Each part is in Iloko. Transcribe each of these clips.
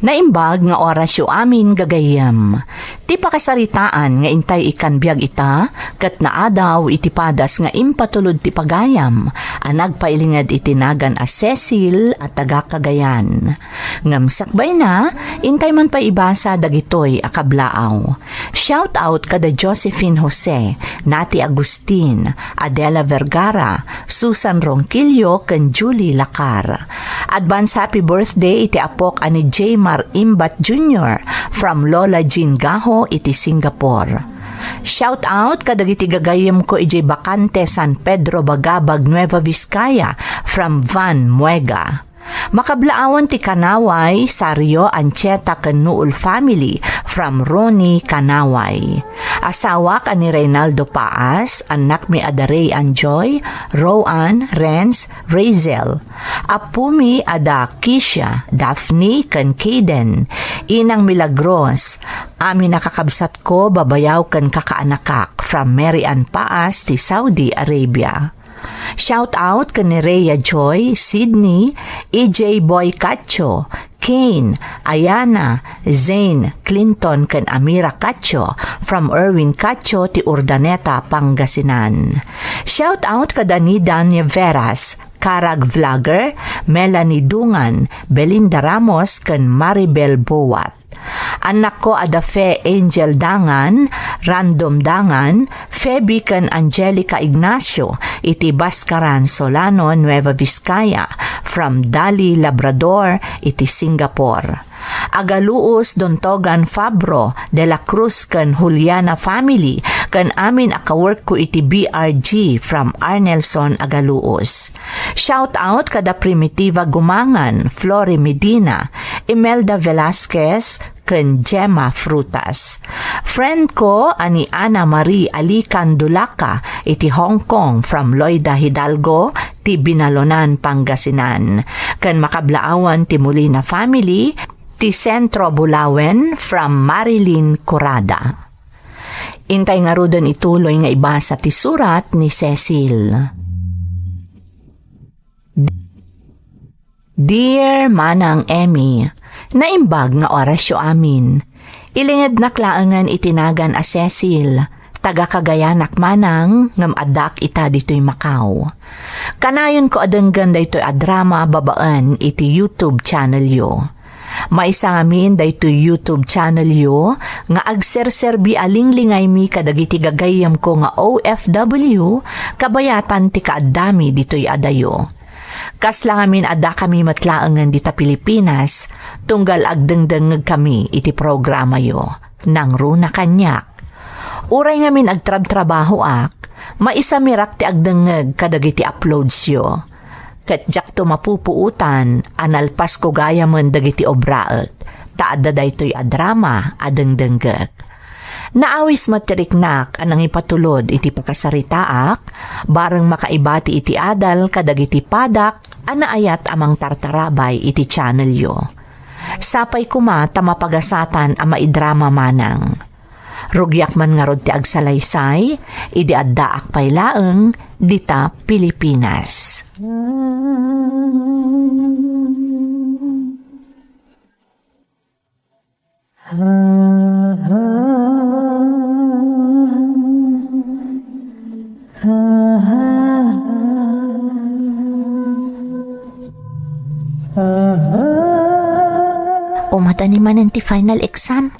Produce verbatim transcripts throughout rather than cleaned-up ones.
Naimbag nga orasyo amin, gagayyem. Ti pakasaritaan nga intay ikkan biag ita, ket naadaw iti padas nga impatulod ti pagayam a nagpailinged iti nagan a Cecil a taga Cagayan. Ngem sakbayna, intay man pay ibasa dagitoy a kablaaw. Shout out kada Josephine Jose, Nati Agustin, Adela Vergara, Susan Ronquillo, ken Julie Lacar. Advance happy birthday iti apok a ni Jmar Imbat Junior from Lola Jean Gaho iti Singapore. Shout out kadagiti gagayyemko idiay Bacante, San Pedro Bagabag, Nueva Vizcaya from Van Muega. Makablaawan ti Kanaway, Sario, Anchieta, ken Nuul family from Ronnie Kanaway. Asawak a ni Reynaldo Paas, annakmi a da Ray and Joy, Rowan, Renz, Razel. Appomi a da Kisha, Daphne, ken Kayden. Inang Milagros, amin a kakabsatko, babayaw ken kakaanakak from Mary Ann Paas ti Saudi Arabia. Shout out ken ni Rhea Joy, Sydney, E J Boy Cacho, Kane, Ayana, Zane, Clinton, ken Amira Cacho from Erwin Cacho ti Urdaneta, Pangasinan. Shout out kada Nidan Nieveras, Karag Vlogger, Melanie Dungan, Belinda Ramos, ken Maribel Buat. Annakko a da Fe Angel Dangan, Random Dangan, Feby ken Angelica Ignacio iti Bascaran, Solano, Nueva Vizcaya, from Dali Labrador iti Singapore. Agaluos Dontogan Fabro, De La Cruz ken Juliana family, ken amin a kaworkko iti B R G from Arnelson Agaluos. Shout out kada Primitiva Gumangan, Flory Medina, Imelda Velasquez, ken Gemma Frutas. Friend ko a ni Ana Marie Alican Dulaca iti Hong Kong from Loida Hidalgo ti Binalonan, Pangasinan. Ken makablaawan ti Molina family ti Centro Bulawen from Marilyn Curada. Intay ngaruden ituloy nga ibasa ti surat ni Cecil. Dear Manang Emmy, naimbag nga orasyo amin. Ilingednak laengen iti nagan a Cecil, taga Cagayanak manang, ngem addaak ita ditoy Macau. Kanayonko a denggen daytoy a drama babaen iti YouTube channelyo. Maysa ngamin daytoy YouTube channelyo nga agserserbi a linglingaymi kadagiti gagayyemko nga O F W, kabayatan ti kaaddami ditoy adayo. Kasla ngamin addakami met laengen dita Pilipinas, tunggal agdengdengngegkami iti programayo. Nangruna kaniak. Uray ngamin agtrabtrabahoak, maisamirak ti agdengngeg kadagiti uploadsyo. Ket diakto mapupuotan a nalpasko gayamen dagiti obraek, ta adda daytoy a drama a dengdenggek. Naawis met ti riknak a nangipatulod iti pakasaritaak, bareng makaibati iti adal kadagiti padak a naayat a mangtartarabay iti channelyo. Sapay koma ta mapagasatan a maidrama manang. Rugiak man ngarud ti agsalaysay, idi addaak pay laeng dita Pilipinas. Umatani manen ti final exam.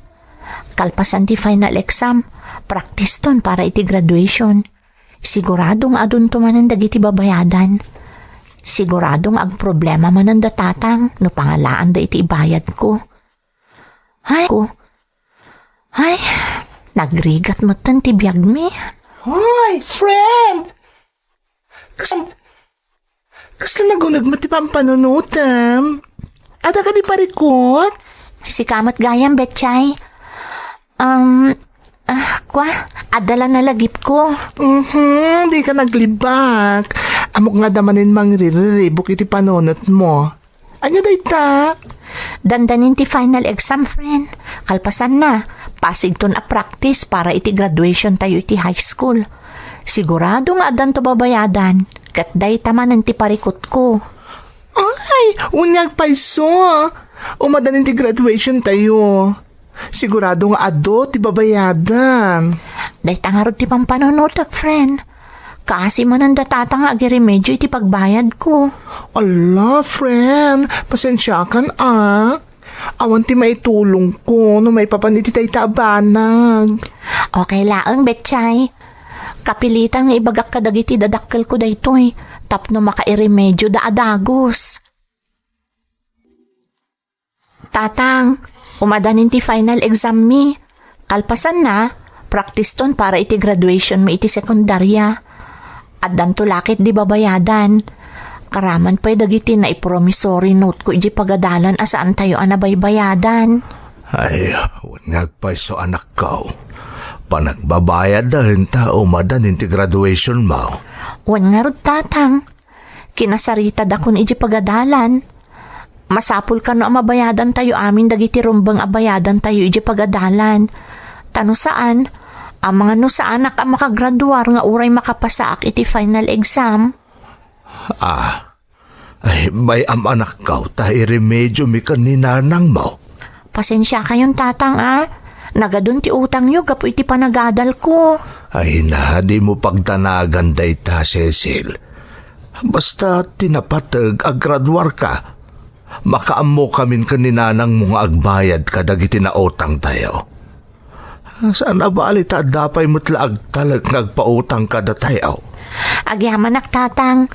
Kalpasan ti final exam, practice ton para iti graduation. Sigurado nga adunto manen dagiti babayadan. Sigurado nga agproblema manen da tatang no pangalaanda iti ibayadko. Ay, ko. Ay, nagrigat metten ti biagmi. Hoy, friend! Kas-, kasla naguneg met ti pampanunotem? Adda kadi parikut? Sika met gayam, Betchay. Um, ah, kwa, adda la nalagipko. Mhm, dika naglibak. Ammok nga adda manen mangririribuk iti panunotmo. Ania dayta? Dandanin ti final exam, friend. Kalpasanna, pasigton a practice para iti graduation tayo iti high school. Sigurado nga addanto babayadan, ket dayta manen ti parikutko. Ay, unyag payso. Umadan ti graduation tayo. Sigurado nga adu ti babayadan. Dayta ngarud ti pampanunotek, friend. Kaasi manen da tata nga agiremedyo iti pagbayadko. Ala, friend, pasensiakan a. Awan ti maitulongko no maipapan iti dayta a banag. Okay laeng, Betchay. Kapilitan nga ibagak kadagiti dadakkelko daytoy tapno makairemedyo da a dagus. Tatang, umadanin ti final exam mi. Kalpasanna, practice ton para iti graduation mi iti sekundaria. Addanto la ket di babayadan. Karaman pay dagiti naipromissory note ko iti pagadalan a saantayo a nabaybayadan. Ay, wen nga agpayso, anakko. Panagbabayad da ta umadanin ti graduation mo. Wen ngarud, tatang. Kinasaritada kun iti pagadalan. Masapul kano a mabayadantayo amin dagiti rumbeng a bayadantayo iti pagadalan. Ta no saan, amangan no saanak a makagraduar nga uray makapasaak iti final exam. Ah, ay, bay-am, anakko, ta iremedyo mi ken ni nanangmo. Pasensiakayon, tatang, a. Nagadun ti utangyo gapu iti panagadalko. Ay na, dimo pagdanagan dayta, Cecil. Basta ti napateg a graduarka, makaammokamin ken ni nanangmo nga agbayad kadagiti nautangtayo. Saan a bali ta adda pay met la agtalek nga agpautang kadatayo. Agyamanak, tatang,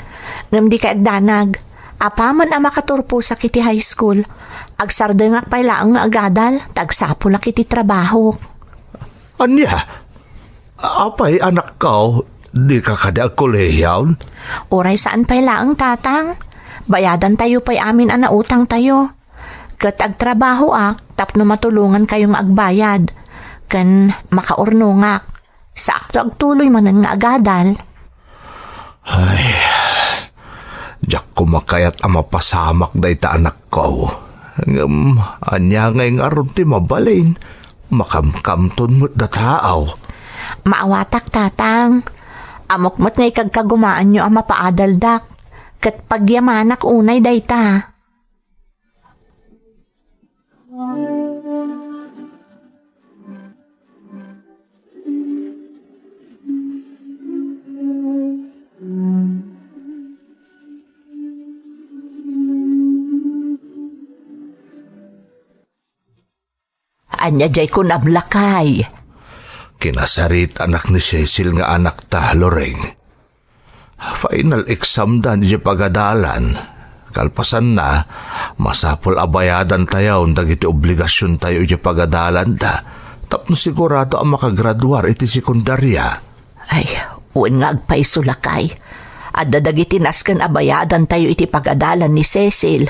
ngem dikay agdanag. Apaman a makaturposak iti high school, agsardengak pay laeng nga agadal ta agsapulak iti trabahok. Ania? Apay, anakko, dika kadi agkolehion? Uray saan pay laeng, tatang. Bayadantayo pay amin a nautangtayo. Ket agtrabahoak tapno matulongankayo nga agbayad ken makaurnongak. Saakto agtuloy manen nga agadal. Ay, diak koma kayat a mapasamak dayta, anakko. Ngem ania ngay ngarud ti mabalin? Makamkamton met datayo. Maawatak, tatang. Ammok met nga ikagkagumaanyo a mapaadaldak, ket pagyamanak unay dayta. Ania diay kunam, lakay? Kinasaritanak ni Cecil nga anakta, Lorraine. Final exam da idiay pagadalan. Kalpasanna, masapul a bayadantayo dagiti obligasiontayo idiay pagadalanda tapno sigurado a makagraduar iti sekundaria. Ay, wen nga agpayso, lakay. Adda dagiti nasken a bayadantayo iti pagadalan ni Cecil.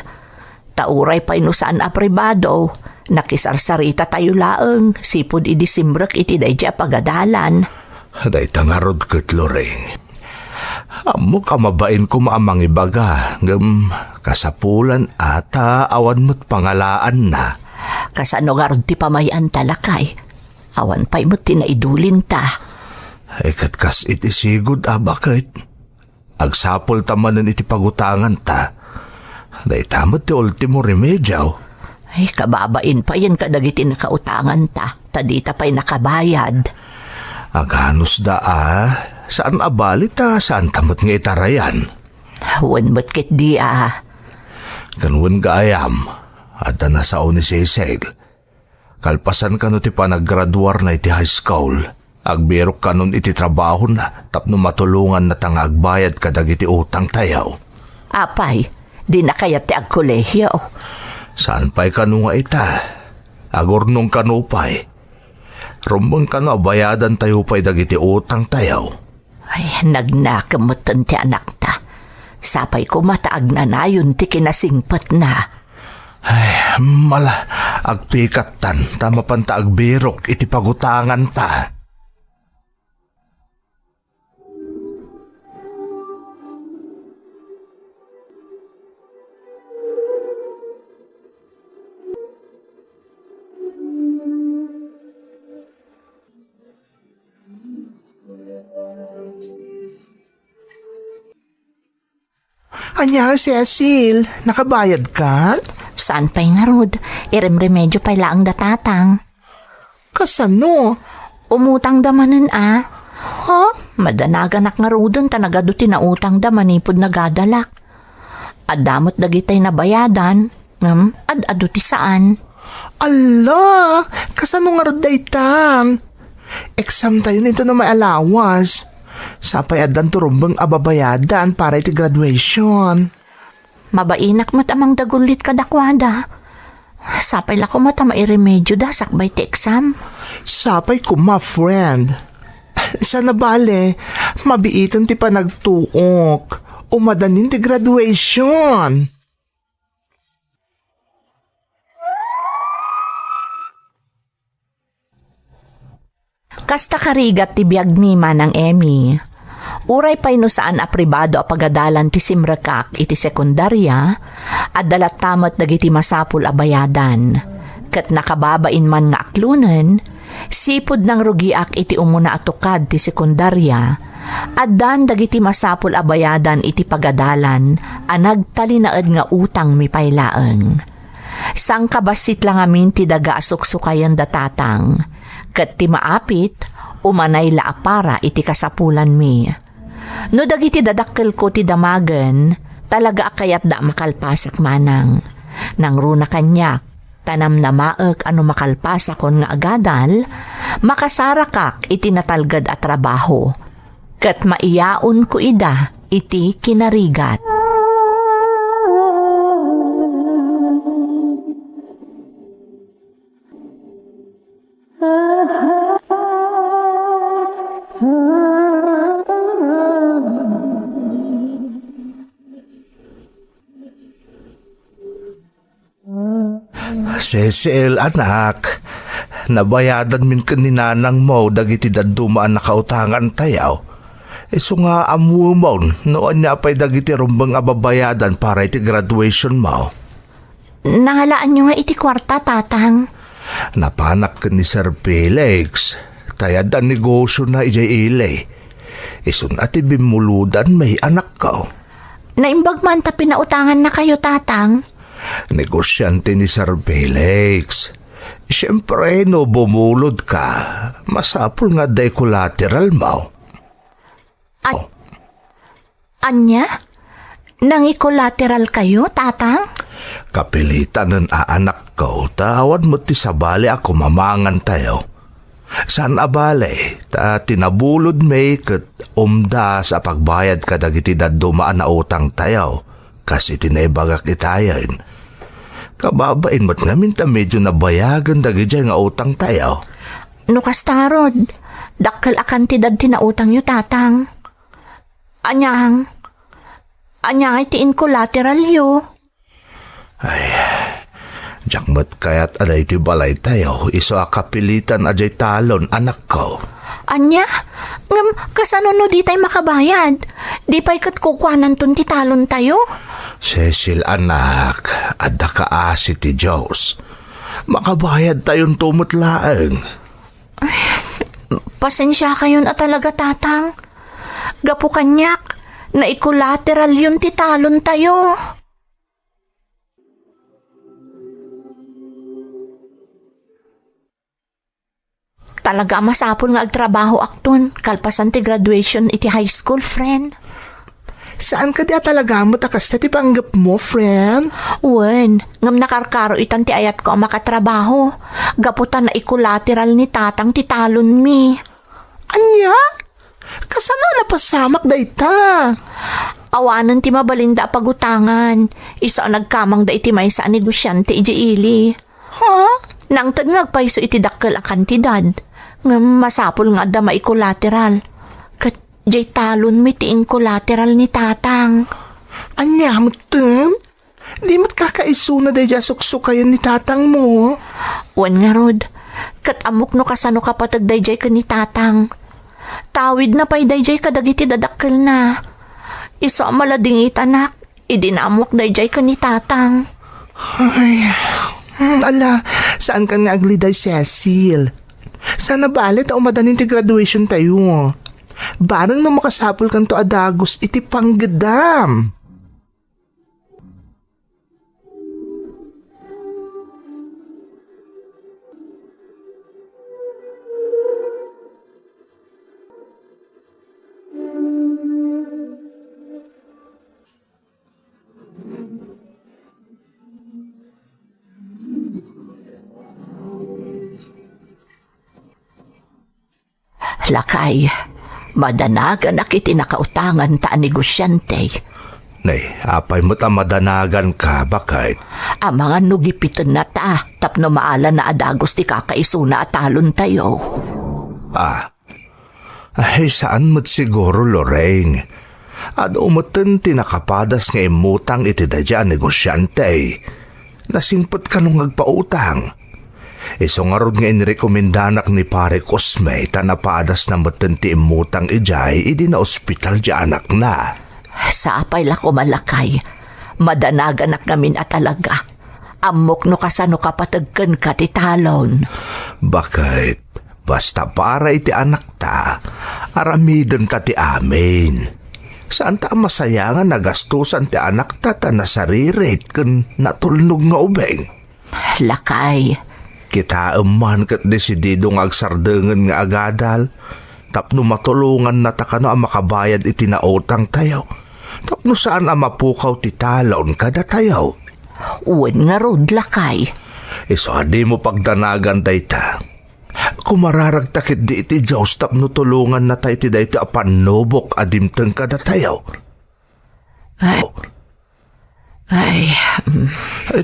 Ta uray pay no saan a pribado, nakisarsaritatayo laeng sipud idi simrek iti daydiay a pagadalan. Dayta ngarud ket, Lorraine. Ammok a mabain koma a mangibaga, ngem kasapulan a ta awan met pangalaanna. Kasano ngarud ti pamay-anta, lakay? Awan pay met ti naidulinta. Ay, ket kas iti sigud a baket. Agsapulta manen iti pagutanganta. Dayta met ti ultimo remedio. Ay, kababain payen kadagiti nakautanganta, ta dita pay nakabayad. Aganusda a, saan a bali ta saanta met nga itarayan. Wen met ketdi a. Ken wen gayam, adda nasao ni Cecil. Kalpasan kano ti panaggraduarna iti high school, agbirok kanon iti trabahona tapno matulongannata nga agbayad kadagiti utangtayo. Apay, dina kayat ti agkolehio? Saan pay kano nga ita? Agurnong kano pay. Rumbeng kano a bayadantayo pay dagiti utangtayo. Ay, nagnakem metten ti anakta. Sapay koma ta agnanayon ti kinasingpetna. Ay, mala, agpikattan, ta mapanta agbirok iti pagutanganta. Ania, Cecil, nakabayad ka? Saan pay ngarud, iremremedio pay laeng da tatang. Kasano? Umutang da manen a. Ha? Madanaganak ngaruden ta nagadu ti nautang da manipud nagadalak. Adda met dagitay nabayadan, ngem ad-adu ti saan. Alla, kasano ngarud daytan? Exam tayo nito no may alawas. Sapay addan turumbeng a babayadan para iti graduation. Mabainak met a mangdagullit kadakuada. Sapay la koma ta mairemedioda sakbay ti exam. Sapay koma, friend. Sana bale, mabiiten ti panagtuok. Umadanin ti graduation. Kasta karigat ti biagmi, Manang Emmy. Uray pay no saan a pribado a pagadalan ti simrekak iti sekundaria, adda latta met dagiti masapul a bayadan. Ket nakababain man nga aklonen, sipud nangrugiak iti umuna a tukad ti sekundaria, addan dagiti masapul a bayadan iti pagadalan a nagtalinaed nga utangmi pay laeng. Sangkabassit la ngamin ti daga a suksukayen da tatang, ket ti maapit, umanay la a para iti kasapulanmi. No dagiti dadakkelko ti damagen, talaga a kayatda a makalpasak manang. Nangruna kaniak, ta namnamaek a no makalpasakon nga agadal, makasarakak iti natalged a trabaho. Ket maiyaonko ida iti kinarigat. Cecil, anak, nabayadanmin ken ni nanangmo dagiti dadduma a nakautangantayo. Isu nga ammoamon no ania pay dagiti rumbeng a babayadan para iti graduationmo. Nangalaanyo nga iti kuarta, Tatang? Napanak ken ni Sir Felix, ta adda negosiona idiay ili. Isun a ti bimmulodanmi, anakko. Naimbag man ta pinautangannakayo, Tatang? Negosiante ni Sir Felix. Siyempre, no bumulod ka, masapul nga adda collateralmo. At, ania? Nangikolateralkayo, Tatang? Kapilitanen a, anakko, ta awan met ti sabali a kumamangantayo. Saan a bale, ta ti nabulodmi ket umdas a pagbayad kadagiti dadduma a nautangtayo, kas iti naibagak itayen. Kababain met ngamin ta medio nabayagen dagidiay nga utangtayo. No kasta ngarud, dakkel a kantidad ti nautangyo, Tatang. Aniang, ania ngay ti inkolateralyo? Ay, diak met kayat a daytoy balaytayo, isu a kapilitan a diay talon, anakko. Ania? Ngem kasano no ditay makabayad? Di pay ket kukuananton ti talontayo? Cecil, anak, adda kaasi ti Dios. Makabayadtayonto met laeng. Pasensiakayon a talaga, Tatang. Gapu kaniak, naikolateralyon ti talontayo. Talaga a masapul nga agtrabahoakton kalpasan ti graduation iti high school, friend. Saan kadi a talaga met a kasta ti panggepmo, friend? Wen, ngem nakarkaro itan ti ayatko a makatrabaho. Gapu ta naikolateral ni Tatang ti talonmi. Ania? Kasano a napasamak dayta? Awanen ti mabalinda a pagutangan. Isu a nagkamangda iti maysa a negosiante idiay ili. Ha? Nangted nga agpayso iti dakkel a kantidad. Ngem masapul nga adda maikolateral. Ket diay talonmi ti inkolateral ni Tatang. Ania metten? Di met kakaisuna daydiay a suksukayen ni Tatangmo? Wen ngarud, ket ammok no kasano kapateg daydiay ken ni Tatang. Tawidna pay daydiay kadagiti dadakkelna. Isu a maladingitanak idi naammoak daydiay ken ni Tatang. Ay, hmm, ala, saankan nga agliday, Cecil. Saan a bale ta umadanin ti graduationtayo. Bareng no makasapulkanto a dagus iti panggedam. Lakay, madanaganak iti nakautanganta a negosiante. Nay, apay met a madanaganka, baket? Amangan no gipitennata tapno maalanna a dagus ti kakaisuna a talontayo. Ah. Ay, saan met siguro, Lorraine. Adu metten ti nakapadas nga immutang iti daydiay a negosiante. Nasingpet kano nga agpautang. Isu ngarud nga inrekomendanak ni Pare Cosme ta napadasna metten ti immutang idiay idi naospital ti anakna. Sapay la koma, lakay. Madanaganak ngamin a talaga. Ammok no kasano kapateg kenka ti talon. Baket, basta para iti anakta, aramidenta ti amin. Saanta a masayangan a gastusan ti anakta ta nasaririt ken natulnog nga ubing. Lakay. Kitaem man ket desidido nga agsardengen nga agadal tapno matulongannata kano a makabayad iti nautangtayo, tapno saan a mapukaw ti talon kadatayo. Wen ngarud, lakay. Isu a dimo pagdanagan dayta. Kumararagta ketdi iti Dios tapno tulongannata iti daytoy a pannubok a dimteng kadatayo. Ay. Ay, mm.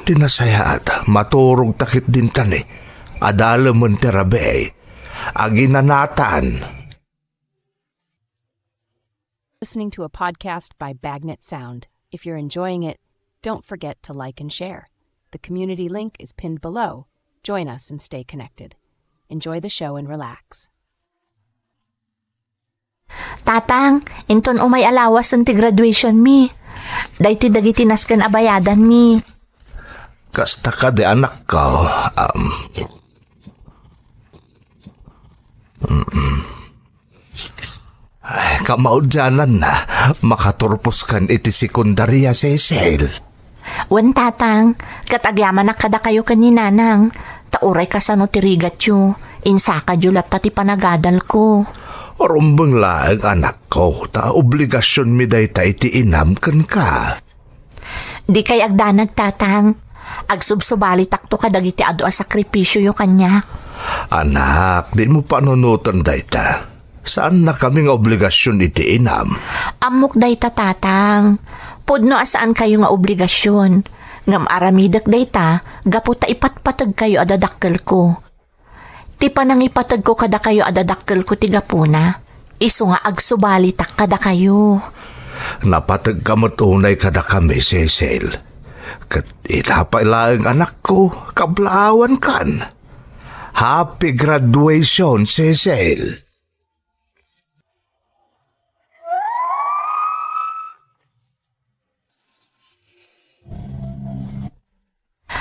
Iti nasayaat, maturogta ketdin tani. Adalemen ti rabii. Aginanatan. Listening to a podcast by Bagnet Sound. If you're enjoying it, don't forget to like and share. The community link is pinned below. Join us and stay connected. Enjoy the show and relax. Tatang, inton umay a lawasen ti graduation mi. Daytoy dagiti nasken a bayadan mi. Kasta kadi, anakko, um, mm-mm. Ay, kamaudiananna, makaturpos kan iti sekundaria, Cecil. Wen, Tatang, ket agyamanak kadakayo ken ni Nanang, ta uray kasano ti rigatyo, insakadyo latta ti panagadalko. Rumbeng laeng, anakko, ta obligasionmi dayta iti inam kenka. Dikay agdanag, Tatang. Agsubsubalitakto kadagiti adu a sakripisioyo kaniak. Anak, dimo panunoten dayta. Saannakami nga obligasion iti inam. Ammok dayta, Tatang. Pudno a saankayo nga obligasion. Ngem aramidek dayta gapu ta ipatpategkayo a dadakkelko. Ti panangipategko kadakayo a dadakkelko ti gapuna, isu nga agsubalitak kadakayo. Napategka met unay kadakami, Cecil. Ket ita pay laeng, anakko, kablaawankan. Happy graduation, Cecil!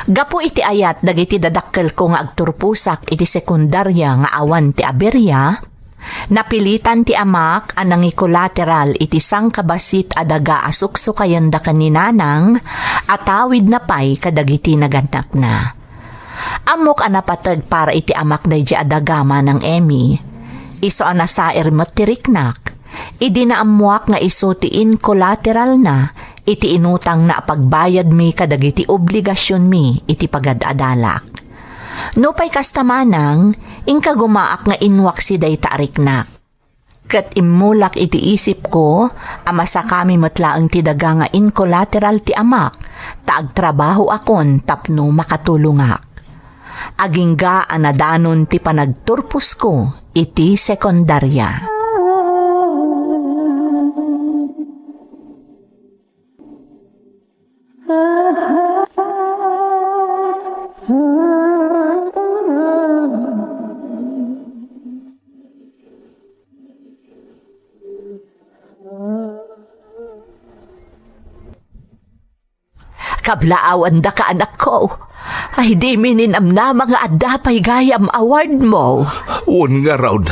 Gapu iti ayat dagiti dadakkelko nga agturposak iti sekundaria nga awan ti aberia, napilitan ti amak a nangikolateral iti sangkabassit a daga a suksukayenda ken ni Nanang a tawidna pay kadagiti nagannakna. Ammok a napateg para iti amak daydiay a daga, Manang Emmy. Isu a nasair met ti riknak, idi naammoak nga isu ti inkolateralna iti inutangna a pagbayadmi kadagiti obligasionmi iti pagad-adalak. Nupay kasta, Manang, inkagumaak nga inwaksi dayta a riknak. Ket immulak iti isipko a masakami met laeng ti daga nga inkolateral ti amak ta agtrabahoakon tapno makatulongak. Agingga a nadanon ti panagturposko iti sekundaria. Kablaawandaka, anakko. Ay, dimi ninamnama nga adda pay gayam award mo. Wen ngarud,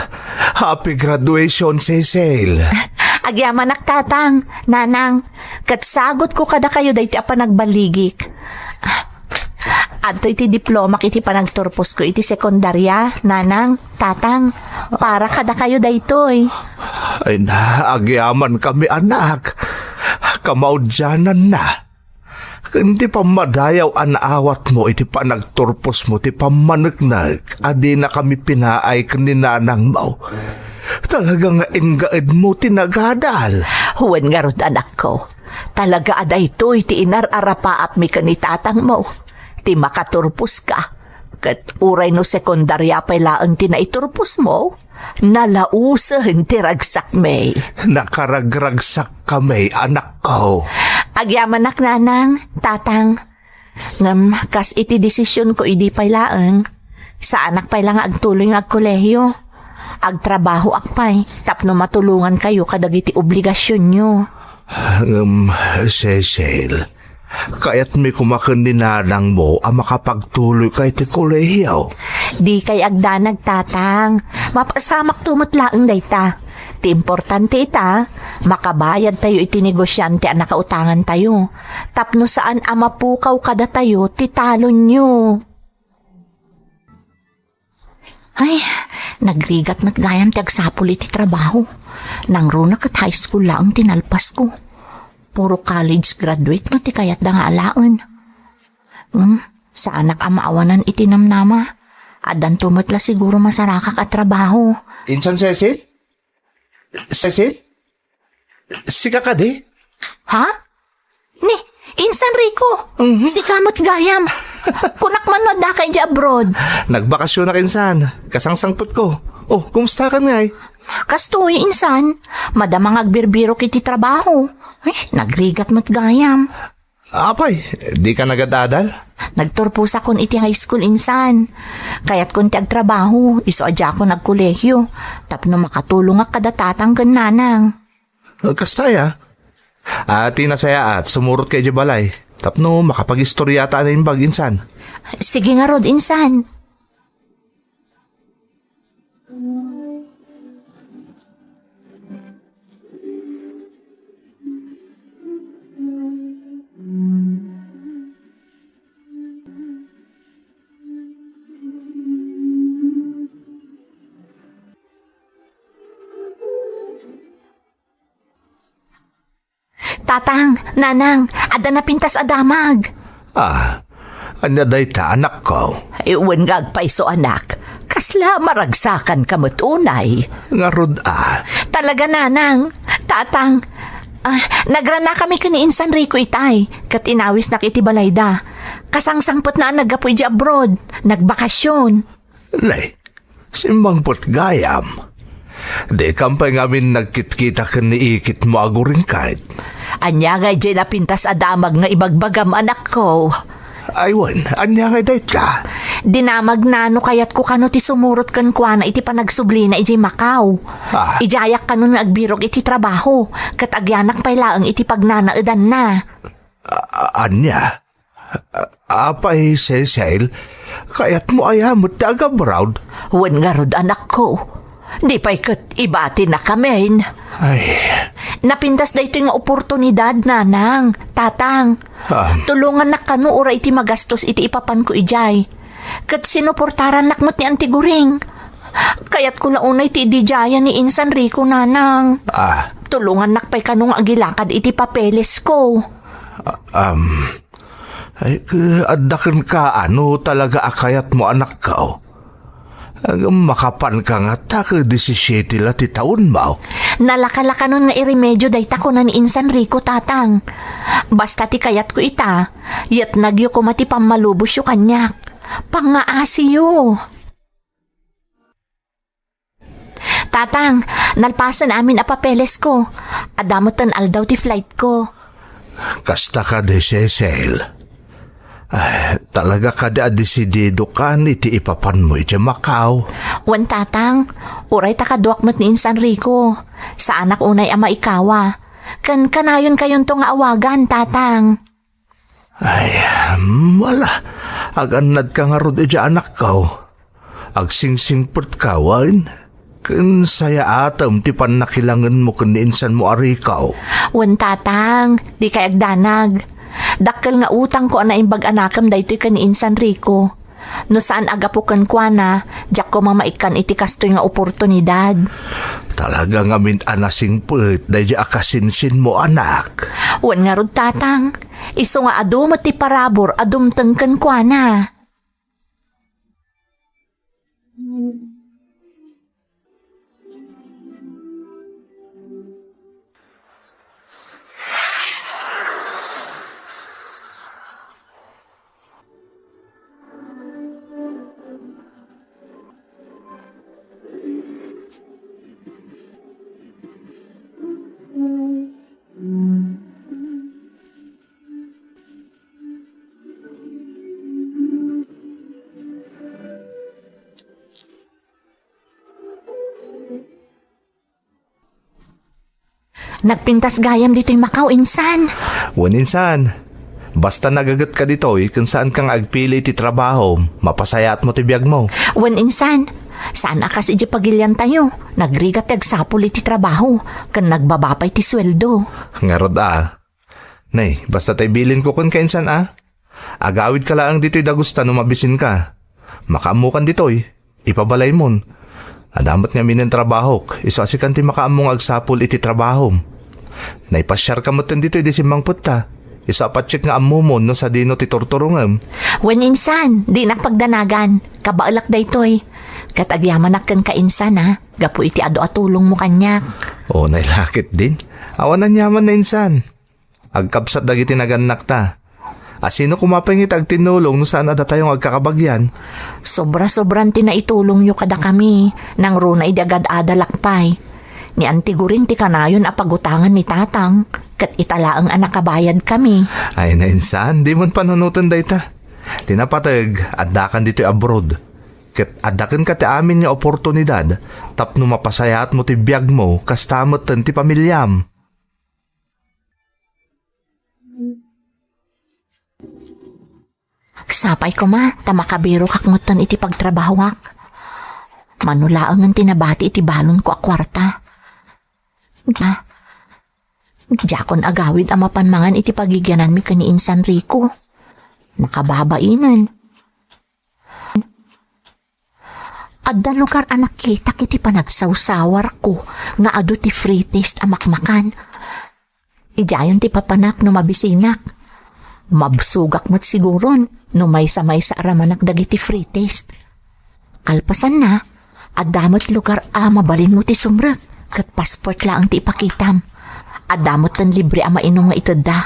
happy graduation, Cecil. Agyamanak, Tatang, Nanang, ket sagutko kadakayo daytoy a panagballigik. Adtoy ti diplomak iti panagturposko iti sekundaria, Nanang, Tatang, para kadakayo daytoy. Ay na, agyamankami, anak. Kamaudiananna. ken ti pammadayaw a naawatmo iti panagturposmo ti pammaneknek a dinakami pinaay ken ni nanangmo. Talaga nga inggaedmo ti nagadal. Wen ngarud, anakko, talaga a daytoy ti inar-arapaapmi ken ni tatangmo, ti makaturposka. Ket uray no sekundaria pay laeng ti naiturposmo, nalausen ti ragsakmi. Nakaragragsakkami, anakko. Agyamanak, nanang, tatang. Ngem kas iti desisionko idi pay laeng, saanak pay la nga agtuloy nga agkolehiyo. Agtrabahoak pay tapno matulongankayo kadagiti obligasionyo. Ngem, Cecil, kayatmi koma ken ni nanangmo a makapagtuloyka iti kolehiyo. Dikay agdanag, tatang. Mapasamakto met laeng dayta. Ti importante ita, makabayadtayo iti negosiante a nakautangantayo. Tapno saan a mapukaw kadatayo ti talonyo. Ay, nagrigat met gayam ti agsapul iti trabaho. Nangruna ket high school laeng ti nalpasko. Puro college graduate nga ti kayatda nga alaen. Hmm, saanak a maawanan iti namnama. Addanto met la siguro masarakak a trabaho. Insan, Cecil? Cecil? Sika kadi? Ha? Ni, insan, Rico. Mhm. Sika met gayam. Kunak man no addaka idiay abroad. Nagbakasionak, insan. Kasangsangpetko. Oh, kumustakan ngay? Kastoy, insan. Madama nga agbirbirok iti trabaho. Ay, nagrigat met gayam. Apay, dika nagad-adal? Nagturposakon iti high school, insan. Kayatkon ti agtrabaho, isu a diakon agkolehiyo, tapno makatulongak kada tatang ken nanang. Kasta aya? A, ti nasayaat, sumurot ka idiay balay, tapno makapagistoriata a naimbag, insan. Sige ngarud, insan. Tatang, nanang, adda napintas a damag. Ah, ania dayta, anakko? Ay, wen nga agpayso, anak. Kasla maragsakanka met unay. Ngarud a. Talaga, nanang, tatang. Ah, nagranakami ken ni Insan Rico itay, ket inawisnak iti balayda. Kasangsangpetna a naggapu idiay abroad. Nagbakasyon. Nay, simmangpet gayam. Dikam pay ngamin nagkitkita ken ni ikitmo a guringkat. Ania ngay diay napintas a damag nga ibagbagam, anakko? Ay wen, ania ngay dayta? Dinamagna no kayatko kano ti sumurot kenkuana iti panagsublina idiay Macau. Ah. Idiayak kano nga agbirok iti trabaho, ket agyanak pay laeng iti pagnanaedanna. A-, a-, ania? A-, apay, Cecil, kayatmo aya met ti agabroad? Wen ngarud, anakko. Di pay ket ibatinakamin. Ay. Napintas daytoy nga oportunidad, nanang, tatang. Ah. Tulongannak kano uray iti magastos iti ipapanko idiay. Ket sinuportarannak met ni Auntie Guring. Kayatko la unay ti ididiayan ni Insan Rico, nanang. Ah. Tulongannak pay kano nga agilakad iti papelesko. Ah, um, Ay, eh, adda kenka no talaga a kayatmo, anakko. Ngem makapanka ngata ket disisiete la ti taonmo. Nalakalakanon nga iremedio dayta kuna ni Insan Rico, tatang. Basta ti kayatko ita, yetnagyo koma ti pammalubosyo kaniak. Pangngaasiyo. Tatang, nalpasen amin a papelesko. Adda metten aldaw ti flightko. Kasta kadi, Cecil? Ay, talaga kadi a desididokan iti ipapanmo iti Macau? Wen, tatang, uray ta kaduak met ni Insan Rico. Saanak unay a maikawa. Ken kanayonkayonto nga awagan, tatang. Ay, wala. Agannadka ngarud idiay, anakko. Agsingsingpetka, wen? Ken sayaatem ti pannakilangenmo ken ni insanmo a Rico. Wen, tatang, dikay agdanag. Dakkel nga utangko a naimbag a nakem daytoy ken ni Insan Rico. No saan a gapu kenkuana, diak koma maikkan iti kastoy nga oportunidad. Talaga ngamin a nasingpet daydi a kasinsinmo, anak. Wen ngarud, tatang. Isu nga adu met ti parabur a dumteng kenkuana. Nagpintas gayam ditoy Macau, insan. Wen, insan. Basta nagagetka ditoy ken saanka nga agpili iti trabaho, mapasayaatmo ti biagmo. Wen, insan. Saan a kas idiay pagiliantayo. Nagrigat ti agsapul iti trabaho, ken nagbaba pay ti sueldo. Ngarud a. Nay, basta tay bilinko kenka, insan a. Agawidka laeng ditoy dagusta no mabisinka. Makaammokan ditoy. Ipabalaymon. Adda met ngamin trabahok, isu a sikan ti makaammo nga agsapul iti trabahom. Naipasiarka metten ditoy idi simmangpetta. Isu a patiek nga ammomon no sadino ti turturongem. Wen, insan, dinak pagdanagan. Kabaelak daytoy. Ket agyamanak kenka, insan, a, gapu iti adu a tulongmo kaniak. O, nailakit din. Awan aniaman na, insan. Agkabsat dagiti nagannakta. A, sino koma pay nga iti agtinnulong no saan a datayo nga agkakabagian? Sobra-sobran ti naitulongyo kadakami, nangruna idi agad-adalak pay. Ni Auntie Goring ti kanayon a pagutangan ni Tatang, ket ita laeng a nakabayadkami. Ay, nainsan, dimon panunoten dayta. Ti napateg, addakan ditoy abroad. Ket adda kenka ti amin nga oportunidad tapno mapasayaatmo ti biagmo kasta metten ti pamiliam. Sapay koma ta makabirokak metten iti pagtrabahoak. Mano laengen ti nabati iti balonko a kuarta. Dia, diakon agawid a mapan mangan iti pagigiananmi ken ni Insan Rico. Nakababainen. Adda lugar a nakitak iti panagsawsawarko nga adu ti free taste a makmakan. Idiayen ti papanak no mabisinak. Mabsogak met siguron no maysa-maysa a ramanak dagiti free taste. Kalpasanna, adda met lugar a mabalinmo ti sumrek ket passport laeng ti ipakitam. Adda metten libre a mainum nga itedda.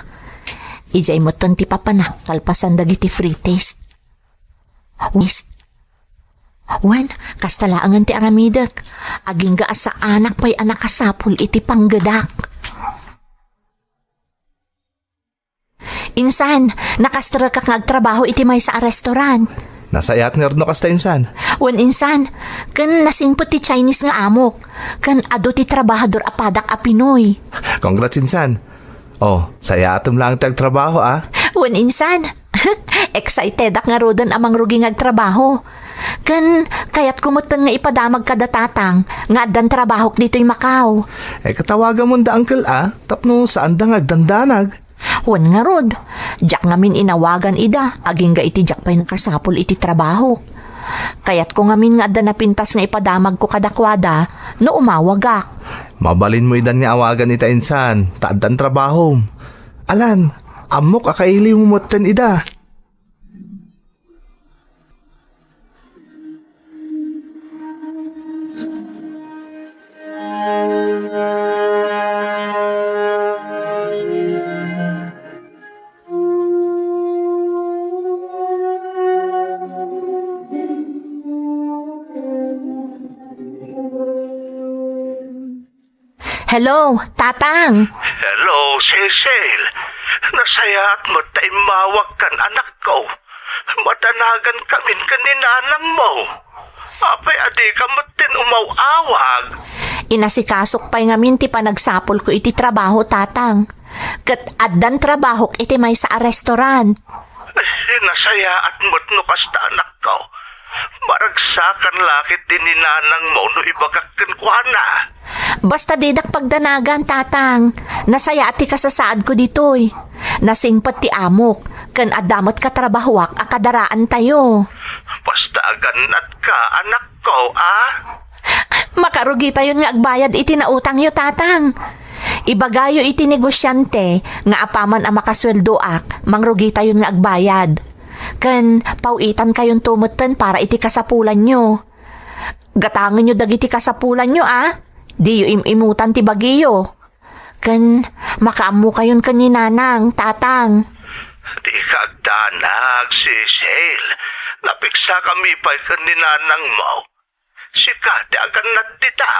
Idiay metten ti papanak kalpasan dagiti free taste. Wis. Wen, kasta laengen ti aramidek. Agingga a saanak pay a nakasapul iti panggedak. Insan, nakastrek ak nga agtrabaho iti maysa a restaurant. Nasayaat ngarud no kasta, insan. Wen, insan, ken nasingpet ti Chinese nga amok. Ken adu ti trabahador a padak a Pinoy. Congrats, insan. O, sayaatem laeng ti agtrabaho, a? Wen, insan. Excitedak ngaruden a mangrugi nga agtrabaho. Ken kayatko metten nga ipadamag kada Tatang nga addan trabahok ditoy Macau. E, ket awagamon da, uncle, a, tapno saanda nga agdandanag. Wen ngarud, diak ngamin inawagan ida, agingga iti diak pay nakasapul iti trabahok. Kayatko ngamin nga adda napintas nga ipadamagko kadakuada no umawagak. Mabalinmo idan nga awagan ita, insan, ta addan trabahom. Alan, ammok a kailiwmo metten ida. Hello, Tatang! Hello, Cecil! Nasayaat met ta immawag kan, anakko. Madanagan kamin ken ni nanangmo. Apay a dika metten umaw-awag? Inasikasok pay ngamin ti panagsapulko iti trabaho, Tatang. Ket addan trabahok iti maysa a restaurant. Ay, nasayaat met no kasta, anakko. Maragsakan la ketdi ni nanangmo no ibagak kenkuana. Basta didak pagdanagan, Tatang. Nasayaat ti kasasaadko ditoy. Nasingpet ti amok, ken adda met katrabahoak a kadaraantayo. Basta agannatka, anakko, a? Makarugitayon nga agbayad iti nautangyo, Tatang. Ibagayo iti negosiante nga apaman a makasueldoak, mangrugitayon nga agbayad. Ken paw-itankayonto metten para iti kasapulanyo. Gatangenyo dagiti kasapulanyo, a. Diyo im-imutan ti bagiyo. Ken makaammokayon ken ni Nanang, Tatang. Dika agdanag, Cecil. Napiksakami pay ken ni Nanangmo. Sika ti agannad dita.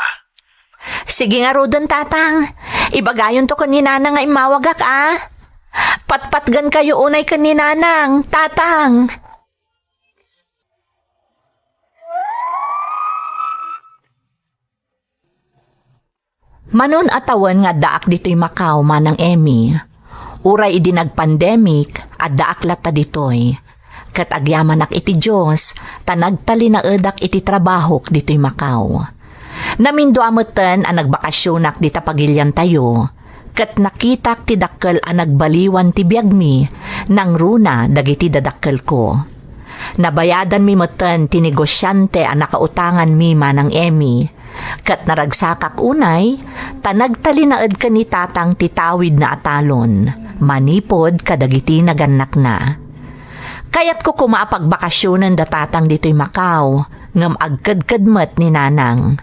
Sige ngaruden, Tatang. Ibagayonto ken ni Nanang nga immawagak, a. Patpatgenkayo unay ken ni Nanang, Tatang. Manon a tawen nga addaak ditoy Macau, Manang Emmy. Uray idi nag-pandemic, addaak latta ditoy. Ket agyamanak iti Dios, ta nagtalinaedak iti trabahok ditoy Macau. Namindua metten a nagbakasionak dita pagiliantayo, ket nakitak ti dakkel a nagbaliwan ti biagmi nangruna dagiti dadakkelko. Nabayadanmi metten ti negosiante a nakautanganmi, Manang Emmy, ket naragsakak unay ta nagtalinaed ken ni Tatang ti tawidna a talon manipud kadagiti nagannakna. Kayatko koma a pagbakasionen da Tatang ditoy Macau, ngem agkedked met ni Nanang.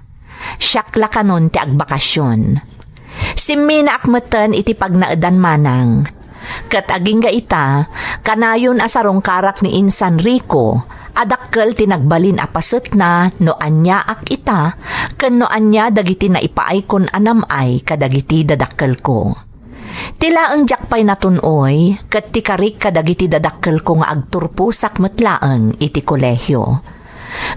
Siak la kanon ti agbakasion. Simminaak metten iti pagnaedan, Manang. Ket agingga ita, kanayon a sarungkarak ni Insan Rico a dakkel ti nagbalin a pasetna no aniaak ita ken no ania dagiti naipaaykon a nam-ay kadagiti dadakkelko. Ti laeng diak pay natun-oy ket ti karik kadagiti dadakkelko nga agturposak met laeng iti kolehio.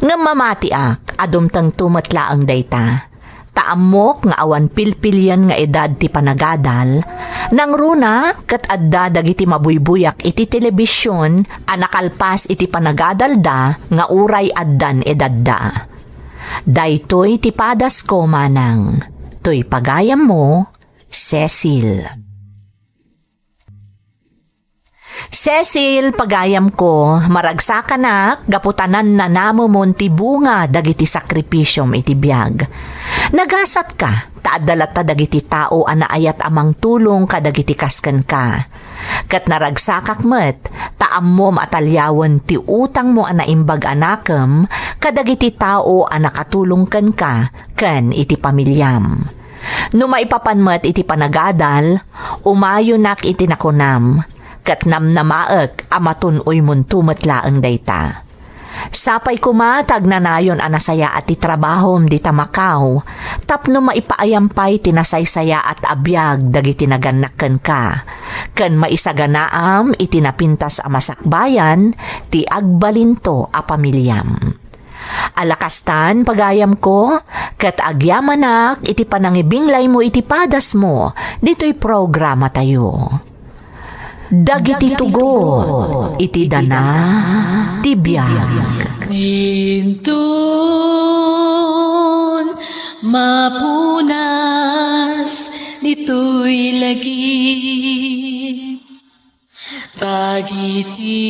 Ngem mamatiak a dumtengto met laeng dayta. Ta ammok nga awan pilpilian nga edad ti panagadal, nangruna ket adda dagiti mabuybuyak iti telebision a nakalpas iti panagadalda nga uray addan edadda. Daytoy ti padasko, Manang. Toy pagayammo, Cecil. Cecil, pagayamko, maragsakanak gapu ta nannanamemon ti bunga dagiti sakripisiom iti biag. Nagasatka, ta adda latta dagiti tao a naayat a mangtulong kadagiti kas kenka. Ket naragsakak met, ta ammom a taliawen ti utangmo a naimbag a nakem kadagiti tao a nakatulong kenka ken iti pamiliam. No maipapan met iti panagadal, umayonak iti nakunam, ket namnamaek a matun-oymonto met laeng dayta. Sapay koma ta agnanayon a nasayaat ti trabahom dita Macau, tapno maipaayam pay ti nasaysayaat a biag dagiti nagannak kenka, ken maisaganaam iti napintas a masakbayan ti agbalinto a pamiliam. Alakastan, pagayamko, ket agyamanak iti panangibinglaymo iti padasmo ditoy programatayo. Dagiti tugot iti dana ti biag. Inton mapunas ditoy lagi. Dagiti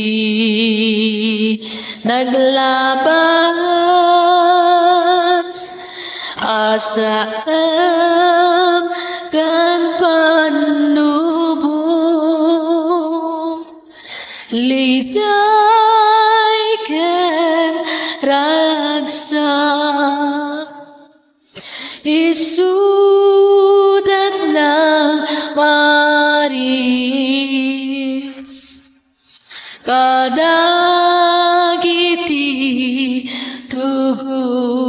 naglabas a saem ken pannubo, liday ken ragsak. Isudatna maris kadagiti tugot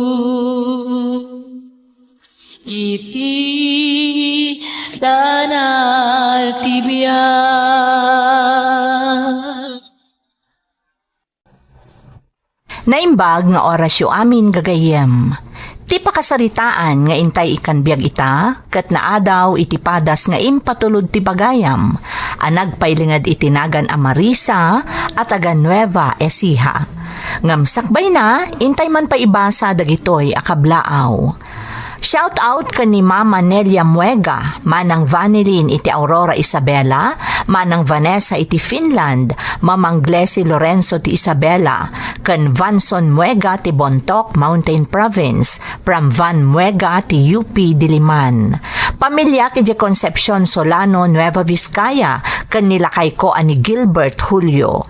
iti dana ti biag. Naimbag nga orasyo amin, gagayyem. Ti pakasaritaan nga intay ikkan biag ita, ket naadaw iti padas nga impatulod ti bagayam, a nagpailinged iti nagan a Marisa a taga Nueva Ecija. Ngem sakbayna, intay man pay ibasa dagitoy a kablaaw. Shout out ken ni Mama Nelia Muega, Manang Vanilin iti Aurora, Isabela, Manang Vanessa iti Finland, Mamang Glessy Lorenzo ti Isabela, ken Vanson Muega ti Bontoc, Mountain Province, from Van Muega ti U P Diliman. Pamiliak idiay Concepcion Solano, Nueva Vizcaya, ken ni lakayko a ni Gilbert Julio.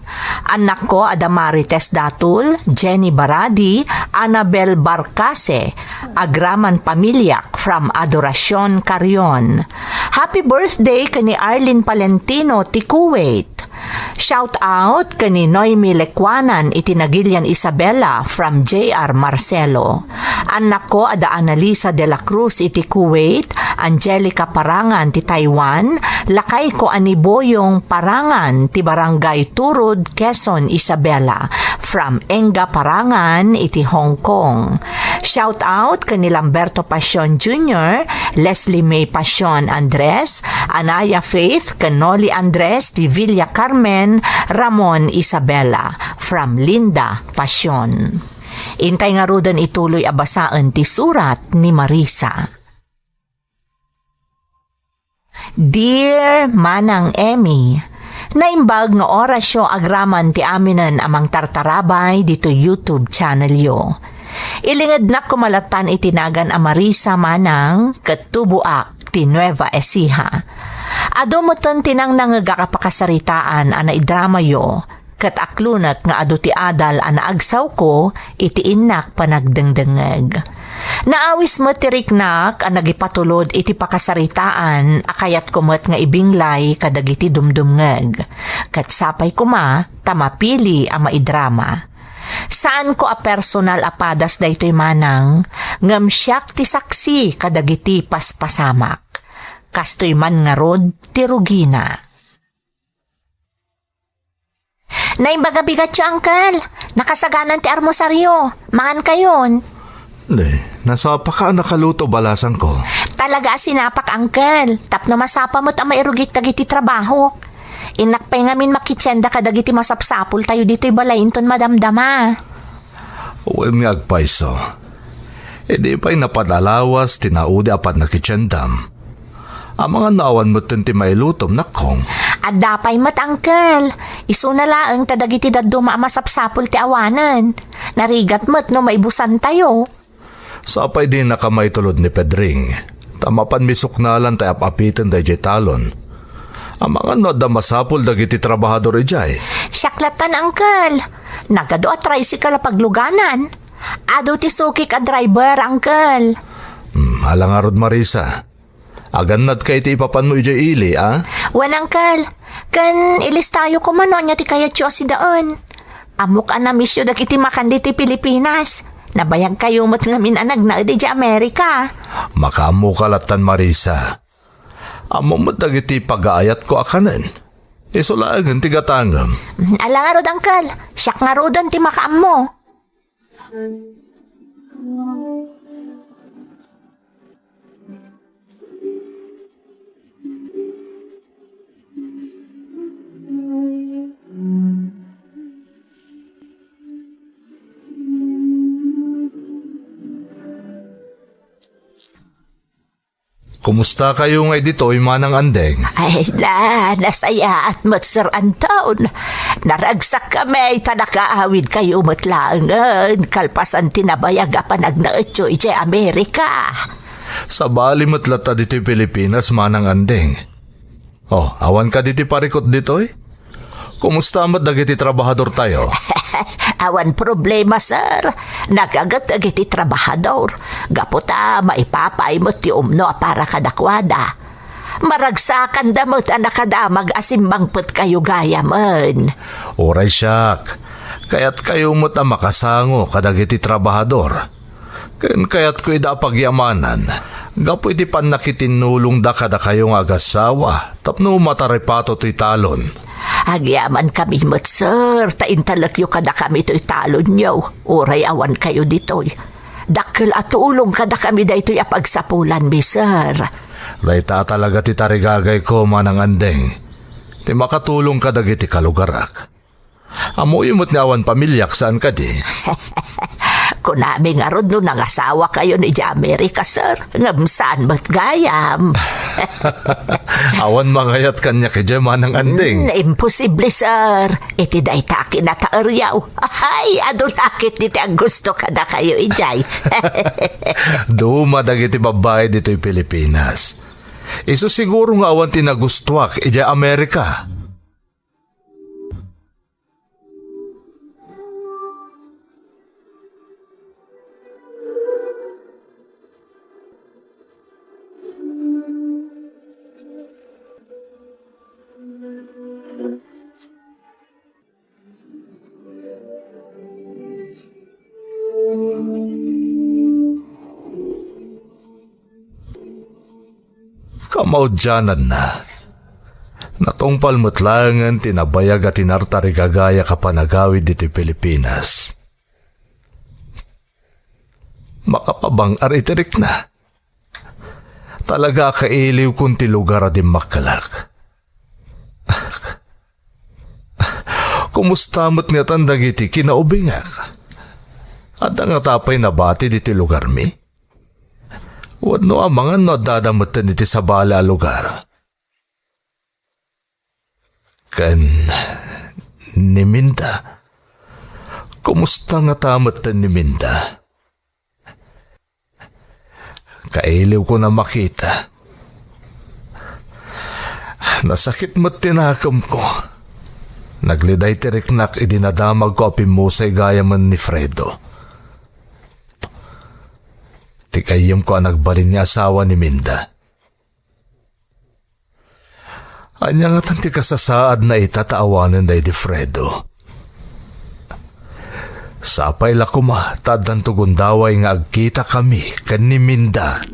Annakko a da Marites Datul, Jenny Baradi, Annabel Barcase, agraman pamiliak from Adoracion, Carrion. Happy birthday ken ni Arlene Palentino ti Kuwait. Shout out ken ni Noemi Lecuanan iti Nagilian Isabela from J R Marcelo. Annakko a da Annalisa de la Cruz iti Kuwait, Angelica Parangan ti Taiwan, lakayko a ni Boyong Parangan ti Barangay Turud, Quezon, Isabela, from Enga Parangan iti Hong Kong. Shout out ken ni Lamberto Pasion Junior, Leslie May Pasion Andres, Anaya Faith ken Noli Andres ti Villa Carmen, Ramon, Isabela, from Linda Pasion. Intay ngaruden ituloy a basaen ti surat ni Marisa. Dear Manang Emmy, naimbag nga orasyo agraman ti aminen a mangtartarabay ditoy YouTube channelyo. Ilingednak koma lattan iti nagan a Marisa Manang ket tuboak ti Nueva Ecija. Adu metten ti nangnangegak a pakasaritaan a naidramayo, ket aklonek nga adu ti adal a naagsawko iti innak panagdengdengngeg. Naawis met ti riknak a nagipatulod iti pakasaritaan a kayatko met nga ibinglay kadagiti dumdumngeg. Ket sapay koma ta mapili a maidrama. Saanko a personal a padas daytoy manang, ngem siak ti saksi kadagiti paspasamak. Kastoy man ngarud ti rugina. Naimbag a bigatyo, Uncle. Nakasaganan ti armusaryo. Mangankayon. Ne, nasapaka a nakaluto balasangko. Talaga a sinapak, Uncle. Tapno masapa met a mairugik dagiti trabahok. Innak pay ngamin makitenda kadagiti masapsapultayo ditoy balay inton madamdama. Wen nga agpayso. Idi pay napadalawas ti naudi a pannakitiendam. Amangan no awan metten ti mailutom, nakkong. Adda pay met, Uncle. Isuna laeng ta dagiti dadduma a masapsapul ti awanen. Narigat met no maibusantayo. Sapay dinaka maitulod ni Pedring. Ta mapan misuknalan ta ap-apiten daydiay talon. Amangan no adda masapul dagiti trabahador idiay. Siak lattan, Uncle. Nagadu a tricycle a pagluganan. Adu ti sukik a driver, Uncle. Hmm, ala ngarud, Marisa. Agannadka iti ipapanmo idiay ili, a? Wen, Uncle. Ken ilistayo koma no ania ti kayatyo a sidaen. Ammok a na-missyo dagiti makan ditoy Pilipinas. Nabayagkayo met ngamin a nagnaed idiay Amerika. Makaammoka lattan, Marisa. Ammom met dagiti pagaayatko a kanen. Isu laengen ti gatangem. Ala ngarud, Uncle. Siak ngaruden ti makaammo. Kumustakayo ngay ditoy, Manang Andeng? Ay na, nasayaat met, Sir Anton. Naragsakkami ta nakaawidkayo met laengen kalpasan ti nabayag a panagnaetyo idiay Amerika. Sabali met latta ditoy Pilipinas, Manang Andeng. Oh, awan kadi ti parikut ditoy? Kumusta met dagiti trabahadortayo? Awan problema, sir. Nagaget dagiti trabahador. Gapu ta maipapaay met ti umno a para kadakuada. Maragsakanda met a nakadamag a simmangpetkayo gayamen. Uray siak, kayatkayo met a makasango kadagiti trabahador. Ken kayatko ida a pagyamanan gapu iti pannakitinnulongda kadakayo nga agassawa tapno mataripato toy talon. Agyamankami met, sir, ta intalekyo kadakami toy talonyo, uray awankayo ditoy. Dakkel a tulong kadakami daytoy a pagsapulanmi, sir. Dayta a talaga ti tarigagayko, Manang Andeng, ti makatulong kadagiti kalugarak. Ammoyo met nga awan pamiliak, saan kadi? Kunami ngarud no nangasawakayon idiay Amerika, sir, ngem saan met gayam. Awan mangayat kaniak idiay, Manang Andeng. Hmm, imposible, sir. Iti dayta a kinataeriaw. Ay, adu la ketdi ti aggusto kadakayo idiay. Duma dagiti babbai ditoy Pilipinas. Isu siguro nga awan ti nagustuak idiay Amerika. Kamaudiananna, natungpal met laengen ti nabayag a tinartarigagayak a panagawid ditoy Pilipinas. Makapabang-ar iti rikna. Talaga a kailiwkon ti lugar a dimmakkelak. Kumusta met ngatan dagiti kinaubingak? Adda ngata pay nabati ditoy lugarmi? Wenno amangan no addada metten iti sabali a lugar? Ken ni Minda? Kumusta ngata metten ni Minda? Kailiwkon a makita. Nasakit met ti nakemko. Nagliday ti riknak idi nadamagko a pimmusay gayamen ni Fredo. Ti gayyemko a nagbalin nga asawa ni Minda. Ania ngatan ti kasasaadna ita ta awanen daydi Fredo? Sapay la koma ta addanto gundaway nga agkitakami ken ni Minda.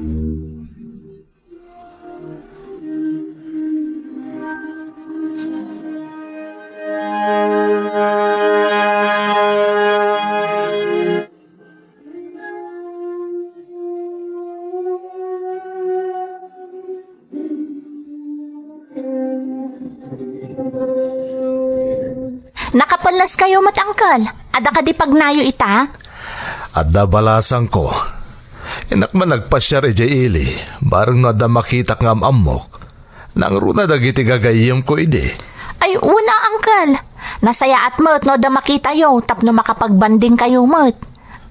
Nakapelleskayo met, Uncle. Adda kadi pagnayo ita? Adda balasangko. Innak man nagpasiar idiay ili, bareng no adda makitak nga am-ammok. Nangruna dagiti gagayyemko idi. Ay, una, Uncle. Nasayaat met no adda makitayo tapno makapagbandingkayo met.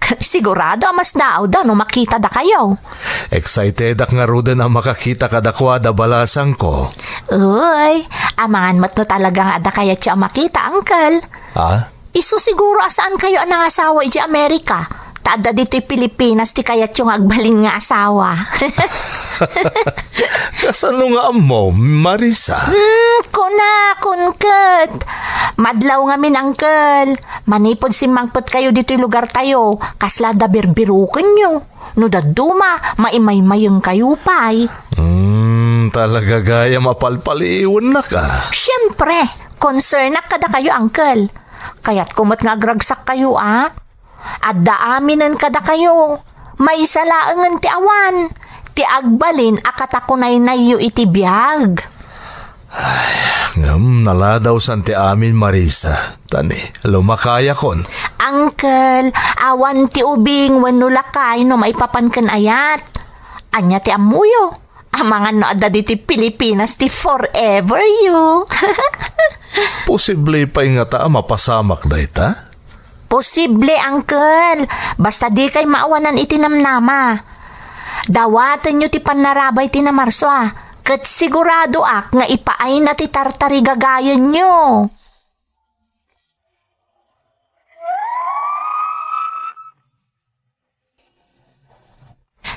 Sigurado a mas daawda no makita dakayo. Excitedak ngaruden a makakita kadakuada, balasangko. Uy, amangan met no talaga nga adda kayatyo a makita, Uncle. Ha? Isu siguro a saankayo a nangasawa idiay Amerika. Ta adda ditoy Pilipinas ti kayatyo nga agbalin nga asawa. Kasano nga ammo, Marisa? Hmm, kunakon ket. Madlaw ngamin, Uncle. Manipud simmangpetkayo ditoy lugartayo, kasla adda birbirokenyo. No dadduma, maimaymayengkayo pay. Hmm, talaga gayam a palpaliiwennak, a. Siempre, concernak kadakayo, Uncle. Kayatko met nga agragsakkayo, a. Adda aminen kadakayo. Maysa laengen ti awan, ti agbalin a katakunaynayyo iti biag. Ay, ngem naladawsan ti amin, Marisa. Ta ni, lumakayakon. Uncle, awan ti ubing wenno lakay no maipapan ken ayat. Ania ti ammoyo? Amangan no adda ditoy Pilipinas ti forever you. Posible pay ngata a mapasamak dayta? Posible, Uncle. Basta dikay maawanan iti namnama. Dawatenyo ti pannarabay ti Namarso, a, ket siguradoak nga ipaayna ti tartarigagayenyo.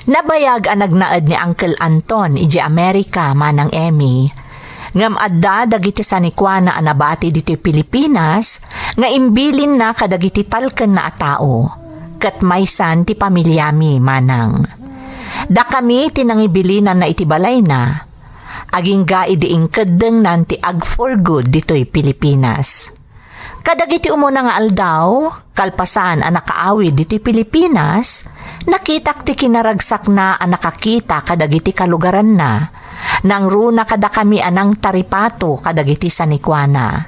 Nabayag a nagnaed ni Uncle Anton idiay Amerika, Manang Emmy. Ngem adda dagiti sanikuana a nabati ditoy Pilipinas nga imbilinna kadagiti talkenna a tao, ket maysan ti pamiliami, Manang. Dakami ti nangibilinanna iti balayna, agingga idi inkeddengnan ti ag-for good ditoy Pilipinas. Kadagiti umuna nga aldaw, kalpasan a nakaawid ditoy Pilipinas, nakitak ti kinaragsakna a nakakita kadagiti kalugaranna. Nangruna kadakami a nangtaripato kadagiti sanikuana.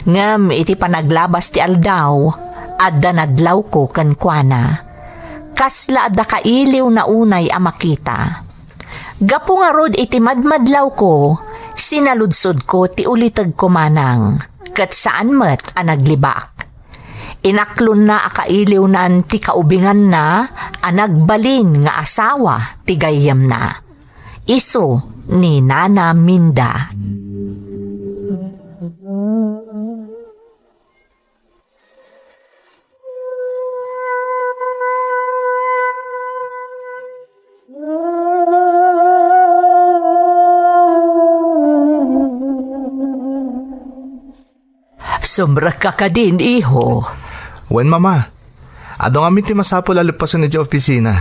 Ngem iti panaglabas ti aldaw, adda nadlawko kenkuana. Kasla adda kailiwna unay a makita. Gapu ngarud iti madmadlawko, sinaludsodko ti ulitegko, Manang, ket saan met a naglibak. Inaklonna a kailiwnan ti kaubinganna a nagbalin nga asawa ti gayyemna. Isu, ni Nana Minda. Sumrekka kadin, iho? Wen, Mama. Adu ngamin ti masapul a leppasen idiay opisina.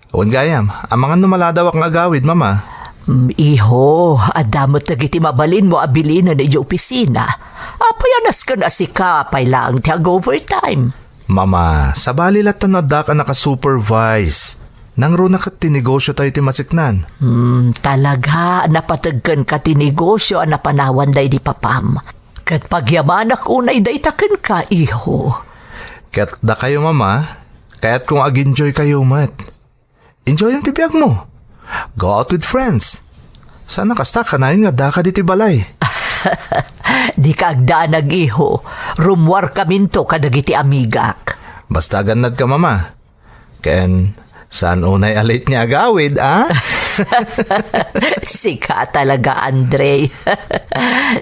Wen gayam, amangan no maladawak nga agawid, Mama. Mm, iho, adda met dagiti mabalinmo a bilinen idiay opisina. Apay a nasken a sika pay laeng ti ag-overtime? Mama, sabali latta no addak a naka-supervise. Nangruna ket ti negosiotayo ti masiknan. Hmm, talaga, napateg kenka ti negosio a napanawanda idi papam. Ket pagyamanak unay dayta kenka, iho. Ket dakayo, Mama, kayatko nga ag-enjoykayo met. Enjoyem ti biagmo. Go out with friends. Sana kasta, kanayon nga addaka ditoy balay. Dika agdanag, iho. Rummuarkaminto kadagiti amigak. Basta agannadka, Mama. Ken, saan unay a late nga agawid, a? Sika talaga, Andre.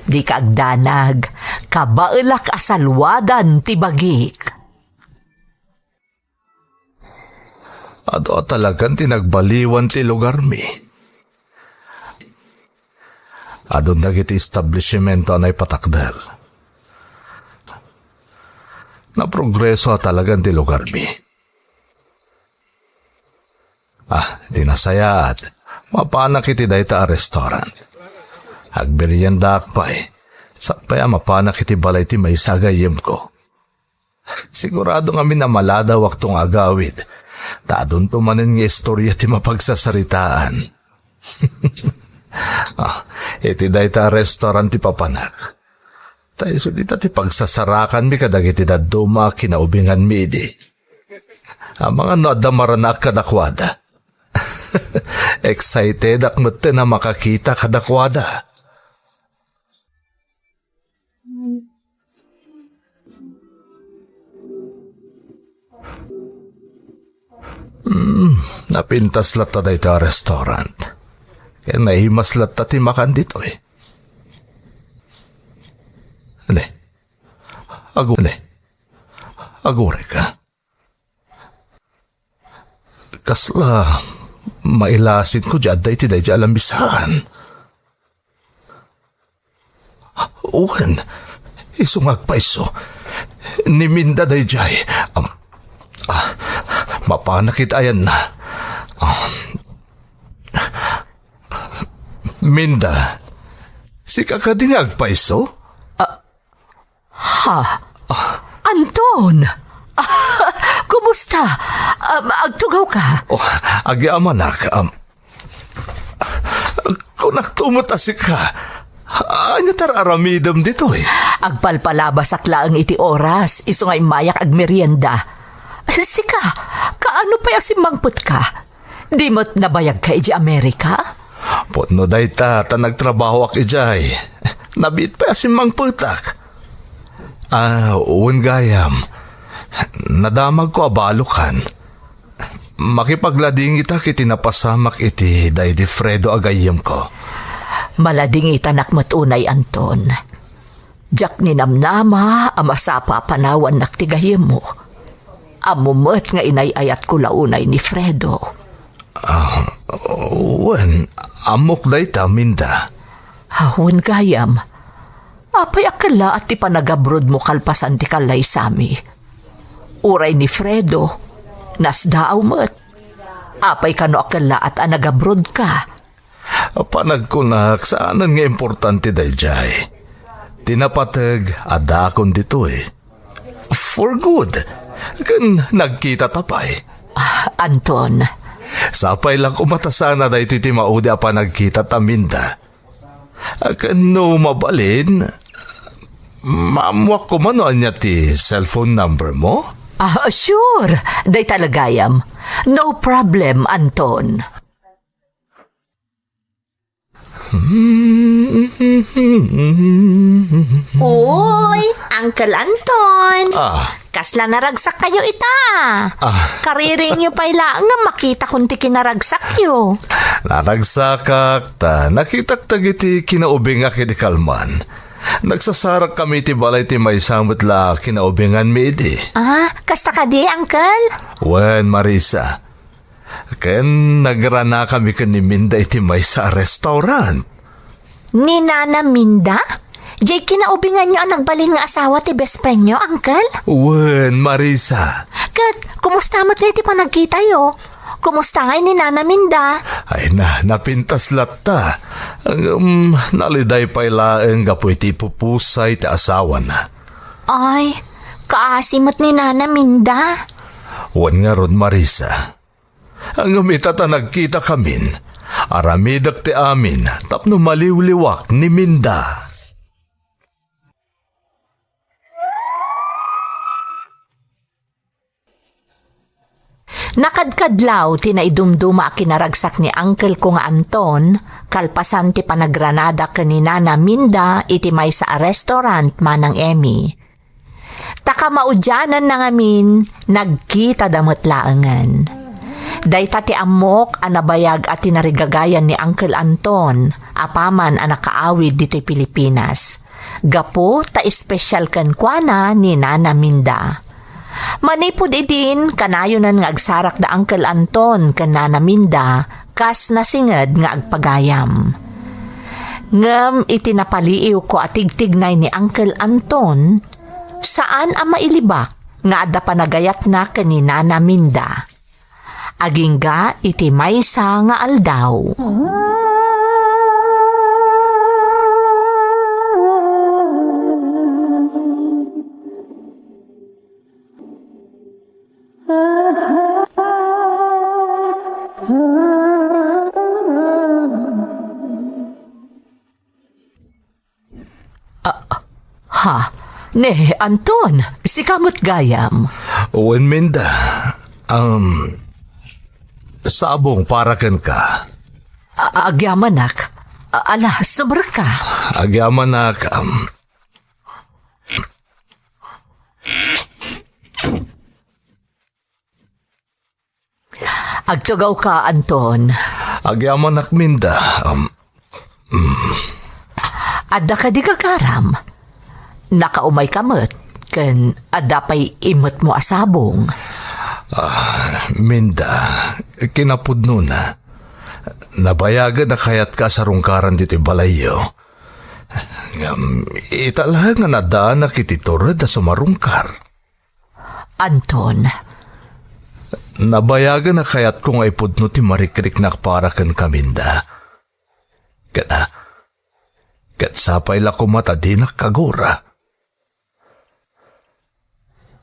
Dika agdanag. Kabaelak a saluadan ti bagik. Adu a talagan ti nagbaliwan ti lugarmi. Adun dagiti establishmento a naipatakder. Naprogreso a talagan ti lugarmi. Ah, ti nasayaat, mapanak iti dayta a restaurant. Agmeriendaak pay, sapay a mapanak iti balay ti maysa a gayyemko. Sigurado ngamin a maladawakto nga agawid, ta adunto manen nga istoria ti mapagsasaritaan. Ah, iti dayta a restaurant ti papanak. Ta isu dita ti pagsasarakanmi kadagiti dadduma a kinaubinganmi idi. Amangan no adda maranaak kadakuada. Excitedak metten a makakita kadakuada. Hmm, napintas latta dayta a restaurant. Ken naimas latta ti makan ditoy. Ne. Agu-, ne. Agurayka. Kasla mailasinko diay adda iti daydiay a lamisaan. Wen, isu nga agpayso. Ni Minda daydiay. Am, ah, mapanak iti ayanna. Ah. Minda, sika kadi nga agpayso? Ah, Ha? Anton! Kumusta? Um, agtugawka? Oh, agyamanak, um, kunakto met a sika. Ania ti ar-aramidem ditoy? Agpalpalabasak laeng iti oras, isu nga immayak agmerienda. Sika, kaano pay a simmangpetka? Di met nabayagka idiay Amerika? Pudno dayta ta nagtrabahoak idiay. Nabiit pay a simmangpetak. Ah, wen gayam. Nadamagko a balokan. Makipagladingitak iti napasamak iti daydi Fredo a gayyemko. Maladingitanak met unay, Anton. Diak ninamnama a masapa a panawannak ti gayyemmo. Ammom met nga inay-ayatko la unay ni Fredo. Ah, wen, ammok dayta, Minda. Ah, wen gayam. Apay a kellaat ti panagabrodmo kalpasan ti kallaysami? Uray ni Fredo, nasdaaw met. Apay kano a kellaat a nagabrodka? Panagkunak, saanen nga importante daydiay. Ti napateg, addaakon ditoy. For good. Ken nagkitata pay. Ah, Anton. Sapay la koma ta sana daytoy ti maudi a panagkitata, Minda. Ken no mabalin, maammoak koma no ania ti cellphone number mo? Ah, sure. Dayta la gayam. No problem, Anton. Uy, Uncle Anton. Ah. Kasla naragsak kayo ita. Ah. Kaririing yo pay laeng nga makita kun ti kinaragsakyo. Naragsakak ta nakitak dagiti kinaubingak idi kalman. Nagsasarak kami iti balay ti maysa met la kinaubinganmi idi. Ah, kasta kadi, Uncle? Wen, Marisa. Ken nagrana kami ken ni Minda iti maysa a restaurant. Ni Nana Minda? Jay kinaubinganyo a nagbalin nga asawa ti best friendyo, Uncle? Wen, Marisa. Ket, kumusta met ngay ti panagkitayo? Kumusta ngay ni Nana Minda? Ay na, napintas latta. Ngem, naliday pay laeng gapu iti ipupusay ti asawana. Ay, kaasi met ni Nana Minda. Wen ngarud, Marisa. Ngem ita ta nagkitakamin, aramidek ti amin tapno maliwliwak ni Minda. Nakadkadlaw ti naidumduma a kinaragsak ni uncle ko nga Anton, kalpasan ti panagranada ken ni Nana Minda iti maysa a restaurant, Manang Emmy. Ta kamaudiananna ngamin, nagkitada met laengen. Dayta ti ammok a nabayag a tinarigagayan ni Uncle Anton apaman a nakaawid ditoy Pilipinas, gapu ta espesial kenkuana ni Nana Minda. Manipud idin, kanayonan nga agsarak da Uncle Anton ken Nana Minda kas nasinged nga agpagayam. Ngem iti napaliiwko a tigtignay ni Uncle Anton, saan a mailibak nga adda panagayatna ken ni Nana Minda. Agingga iti maysa nga aldaw. Ah, ha? Ne, Anton, sika met gayam. Wen, Minda. Um, sabong para kenka. A-, agyamanak. A-, ala, sumrekka. Agyamanak, um, Agtugawka, Anton. Agyamanak, Minda. Um, mm. Adda kadi gagaram? Nakaumayka met, ken adda pay immetmo a sabong. Ah, Minda, kinapudnona, nabayagen a kayatka a sarungkaran ditoy balayyo. Ngem, ita laeng nga naddaanak iti tured a sumarungkar. Anton. Nabayagen a kayatko nga ipudno ti marikriknak para kenka, Minda. Ket, ket sapay la koma ta dinak kagura.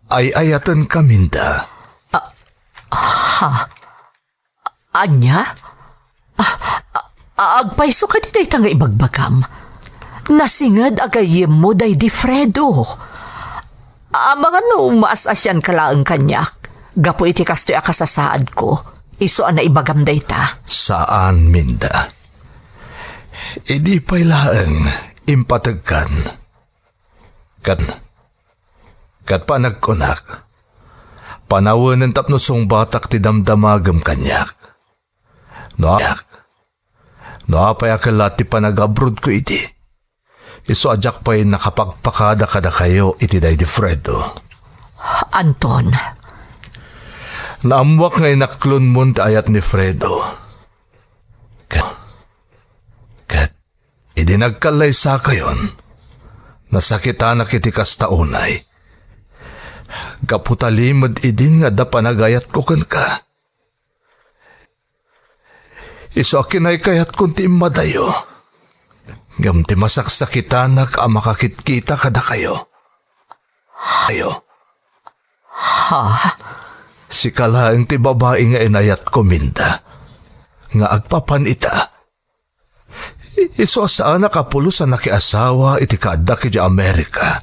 Ay-ayatenka, Minda. Ah, ha? Ania? A-, a-, agpayso kadi dayta nga ibagbagam? Nasinged a gayyemmo daydi Fredo. Amangan no maas-asianka laeng kaniak, gapu iti kastoy a kasasaadko, isu a naibagam dayta. Saan, Minda. Idi pay laeng impategkan. Ket, ket panagkunak, panawenen tapno sungbatak ti damdamagem kaniak. No a-, no apay a kellat ti panagabrodko idi, isu a diak pay nakapagpakada kadakayo iti daydi Fredo. Anton. Naammuak nga inaklonmon ti ayat ni Fredo. Ket, ket, idi nagkallaysakayon, nasakitanak iti kasta unay. Gapu ta limed idin nga adda panagayatko kenka. Isu a kinaykayatkon ti immadayo. Ngem ti masaksakitanak a makakitkita kadakayo. Ayo. Ha? Sika laeng ti babai nga inayatko, Minda, nga agpapan ita. Isu a saanak a pulos a nakiasawa iti kaaddak idiay Amerika.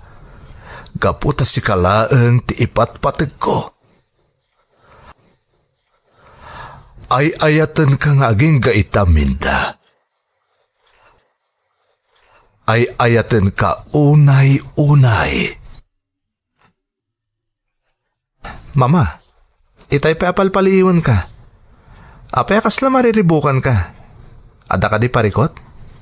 Gapu ta sika laeng ti ipatpategko. Ay-ayatenka nga agingga ita, Minda. ay-ayatenka unay-unay. Mama, itay pay a palpaliiwenka. Apay a kasla mariribukanka? Adda kadi parikut?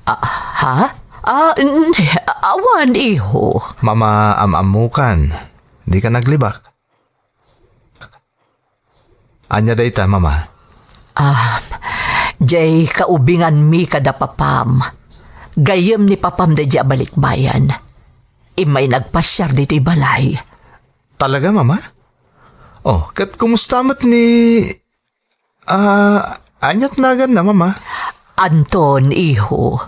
Ah, ha? Ah, n-, awan, iho. Mama, am-ammokan. Dika naglibak. Ania dayta, Mama? Ah, jay kaubinganmi kada papam. Gayyem ni papam daydi a balikbayan. Immay nagpasiar ditoy balay. Talaga, Mama? Oh, ket kumusta met ni, ah, aniat naganna, Mama? Anton, iho.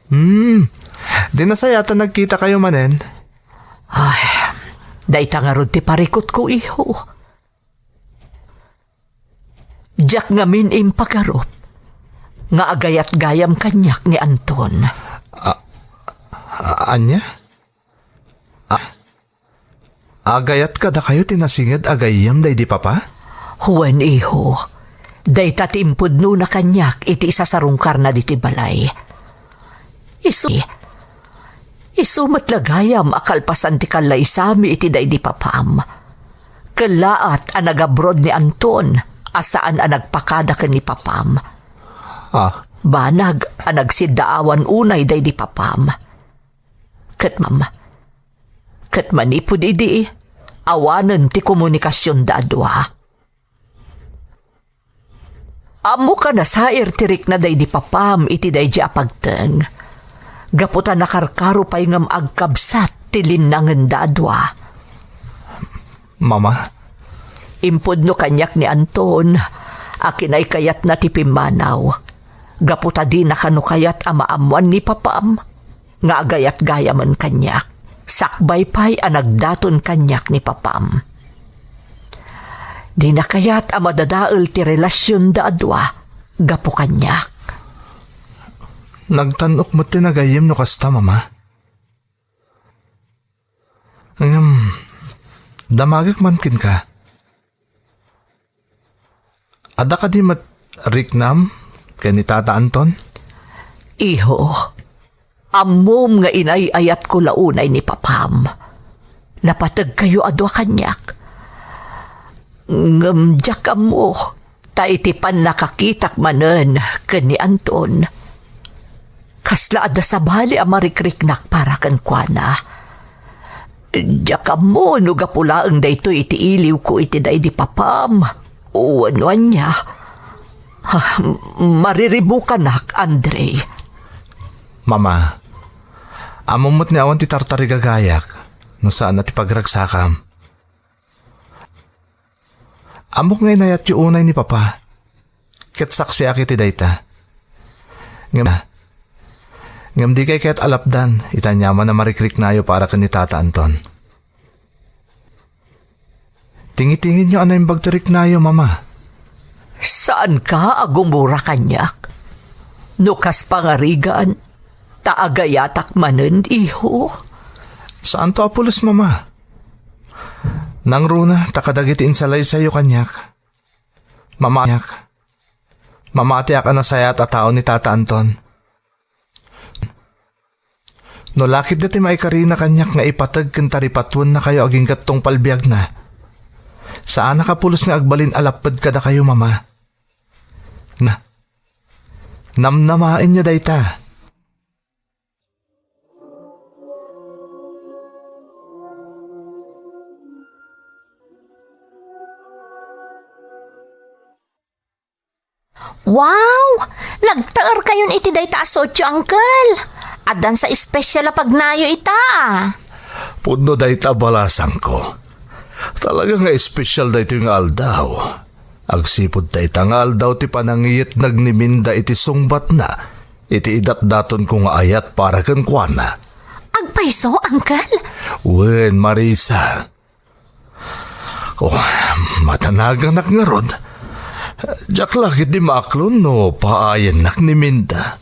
Hmm. Di nasayaat a nagkitakayo manen? Ay, dayta ngarud ti parikutko, iho. Diak ngamin impagarup nga agayat gayam kaniak ni Anton. A-, a-, ania? A-, agayat kadakayo ti nasinged a gayyem daydi papa? Wen, iho. Dayta ti impudnona kaniak iti isasarungkarna ditoy balay. Isu, isu met la gayam a kalpasan ti kallaysami iti daydi papam. Kellaat a nagabroad ni Anton a saan a nagpakada ken ni papam. Ah. Banag a nagsiddaawan unay daydi papam. Ket mam-, ket manipud idi, awanen ti komunikasionda a dua. Ammok a nasair ti rikna daydi papam iti daydi a pagteng. Gapu ta nakarkaro pay ngem agkabsat ti linnangenda a dua. Mama? Impudno kaniak ni Anton a kinaykayatna ti pimmanaw. Gapu ta dina kano kayat a maammoan ni papam nga agayat gayamen kaniak, sakbay pay a nagdaton kaniak ni papam. Dina kayat a madadael ti relasionda a dua gapu kaniak. Nagtan-ok met ti nagayyem no kasta, Mama. Ngem, damagek man kenka. Adda kadi met riknam ken ni Tata Anton? Iho, ammom nga inay-ayatko la unay ni papam. Napategkayo a dua kaniak. Ngem diak ammo, ta iti pannakakitak manen ken ni Anton, kasla adda sabali a marikriknak para kenkuana. Diak ammo no gapu laeng daytoy iti iliwko iti daydi papam wenno ania. Ah, mariribukanak, Andre. Mama, ammom met nga awan ti tartarigagayak no saan a ti pagragsakam. Ammok nga inayatyo unay ni Papa, ket saksiak iti dayta. Ngem, ngem dikay kayat a lapdan iti aniaman a marikriknayo para ken ni Tata Anton. Tingitinginyo a naimbag ti riknayo, Mama. Saanka a gumura kaniak? No kas pangarigan, ta agayatak manen, iho. Saanto a pulos, Mama. Nangruna ta kadagiti insalaysayyo kaniak, mama-, mamatiak a nasayaat a tao ni Tata Anton. No lakitda ti maikarina kaniak nga ipateg ken taripatuennakayo agingga tungpal biagna, saanak a pulos nga agbalin a lapped kadakayo, Mama. Na, namnamaenyo dayta. Wow! Nagtaerkayon iti dayta a sotio, Uncle. Addan sa espesyal a pagnayo ita. Pudno dayta a balasangko. Talaga nga espesyal daytoy nga aldaw. Agsipud ta ita nga aldaw ti panangiyetnag ni Minda iti sungbatna, iti idatdatonko nga ayat para kenkuana. Agpayso, Uncle? Wen, Marisa. Oh, madanaganak ngarud. Diak la ketdi maaklon no paayennak ni Minda.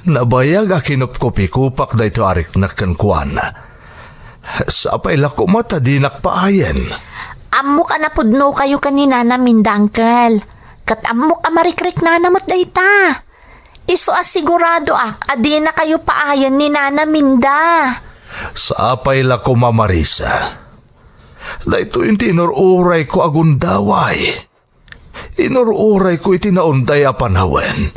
Nabayag a kinupkupikupak daytoy a riknak kenkuana. Sapay la koma ta dinak paayen. Ammok a napudnokayo ken ni Nana Minda, Uncle. Ket ammok a marikriknana met dayta. Isu a siguradoak a dinakayo paayen ni Nana Minda. Sapay la koma, Marisa. Daytoy ti inur-urayko a gundaway. Inur-urayko iti naunday a panawen.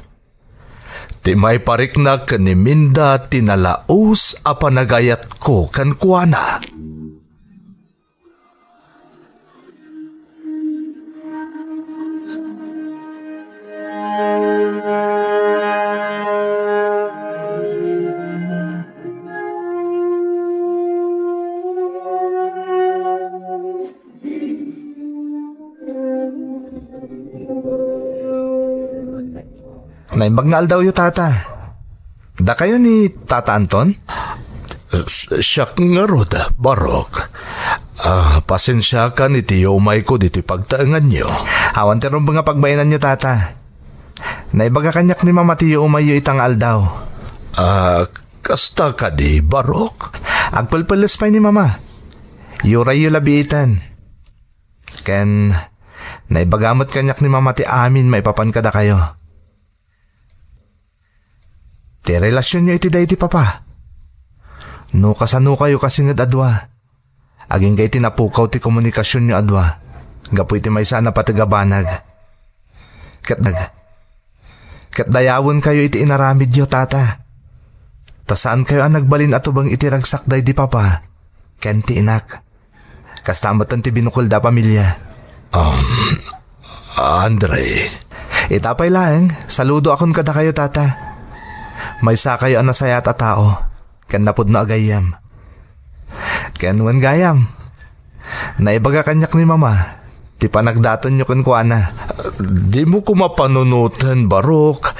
Ti maipariknak ken ni Minda ti nalaus a panagayatko kenkuana. Naimbag nga aldawyo, Tata. Dakayo ni Tata Anton? S-, siak ngarud, Barok. Ah, pasensiakan iti yumayko ditoy pagtaenganyo. Awan ti rumbeng a pagbainanyo, Tata. Naibaga kaniak ni Mama ti yumayyo ita nga aldaw. Ah, kasta kadi, Barok? Agpelpeles pay ni Mama. Yurayyo la biiten. Ken naibaga met kaniak ni Mama ti amin maipapan kadakayo. Ti relasionyo iti daydi Papa. No kasanokayo kasinged a dua, agingga iti napukaw ti komunikasionyo a dua gapu iti maysa a napateg a banag. Ket nag-, ket dayawenkayo iti inaramidyo, Tata. Ta saankayo a nagbalin a tubeng iti ragsak daydi Papa ken ti inak. Kasta metten ti binukelda a pamilia. Um, Andre. Ita pay laeng, saludoakon kadakayo, Tata. Maysakayo a nasayaat a tao, ken napudno a gayyem. Ken wen gayam, naibaga kaniak ni Mama ti panagdatonyo kenkuana. Dimo koma panunoten, Barok.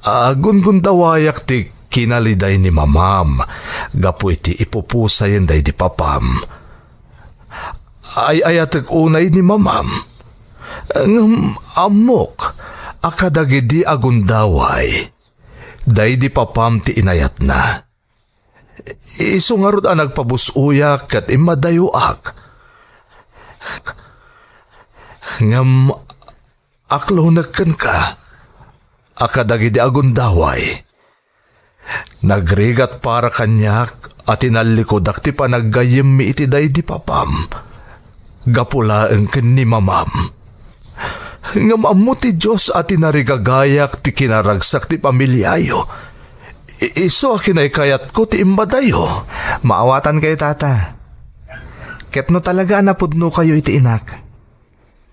Agungundawayak ti kinaliday ni Mamam gapu iti ipupusayen daydi Papam. Ay-ayatek unay ni Mamam. Ngem ammok a kadagidi a gundaway, daydi Papam ti inayatna. Isu ngarud a nagpabus-oyak ket immadayoak. Ngem aklonek kenka a kadagidi a gundaway. Nagrigat para kaniak a tinallikudak ti panaggayyemmi iti daydi Papam gapu laeng ken ni Mamam. Ngem ammo ti Dios a tinarigagayak ti kinaragsak ti pamiliayo. I-, isu a kinaykayatko ti immadayo. Maawatankayo, Tata. Ket no talaga a napudnokayo iti inak,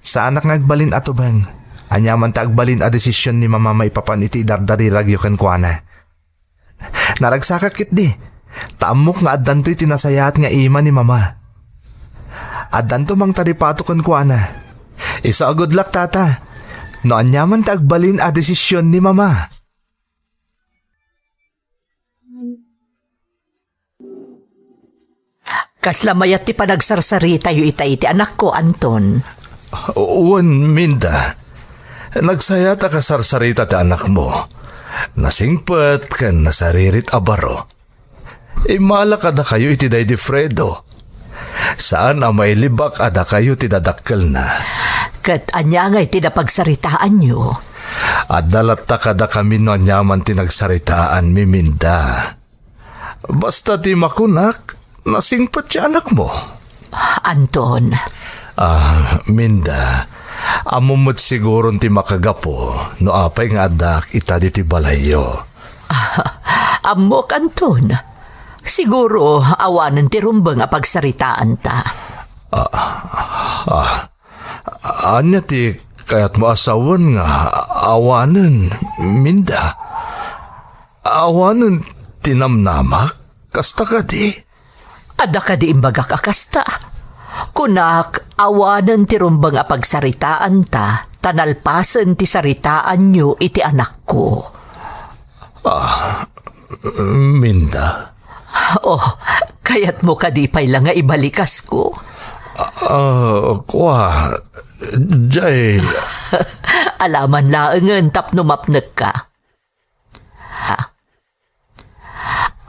saanak nga agbalin a tubeng. Aniaman ti agbalin a desision ni Mama maipapan iti idardariragyo kenkuana. Naragsakak ketdi, ta ammok nga addantoy ti nasayaat nga ima ni Mama. Addanto mangtaripato kenkuana. Isu a good luck, Tata. No aniaman ti agbalin a desision ni Mama. Kasla mayat ti panagsarsaritayo ita iti anakko, Anton. Wen, Minda. Nagsayat a kasarsarita ti anakmo. Nasingpet ken nasaririt a baro. Immala kadakayo iti daydi Fredo. Saan a mailibak a dakayo ti dadakkelna. Ket ania ngay ti napagsaritaanyo? Adda latta kadakami no aniaman ti nagsaritaanmi, Minda. Basta ti makunak, nasingpet ti anakmo. Anton. Ah, Minda, ammom met siguron ti makagapu no apay nga addaak ita ditoy balayyo. Ammok, Anton. Siguro, awanen ti rumbeng a pagsaritaanta. Ah, ah, ania ti kayatmo a sawen nga awanen, Minda? Awanen ti namnamak? Kasta kadi? Adda kadi imbagak a kasta? Kunak, awanen ti rumbeng a pagsaritaanta, ta nalpasen ti saritaanyo iti anakko. Ah, Minda. Oh, kayatmo kadi pay la nga ibalikasko? Ah, kua, jay. Alaman laengen tapno mapnekka. Ha?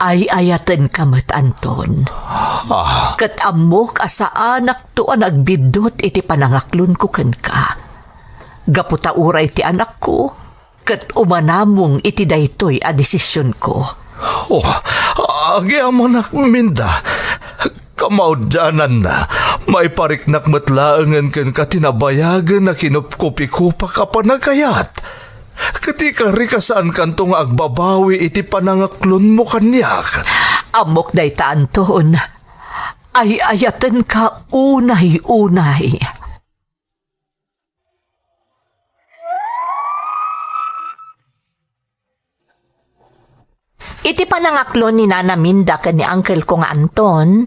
Ay-ayatenka met, Anton. Ah. Ket ammok a saanakto a nagbiddut iti panangaklonko kenka. Gapu ta uray ti anakko, ket umanamong iti daytoy a desisionko. Oh, agyamanak, Minda. Kamaudiananna, maipariknak met laengen kenka ti nabayagen a kinupkupikopak a panagayat. Ket ikarika, saankanto nga agbabawi iti panangaklonmo kaniak. Ammok dayta, Anton. Ay-ayatenka unay-unay. Iti panangaklon ni Nana Minda ken ni Uncle ko nga Anton,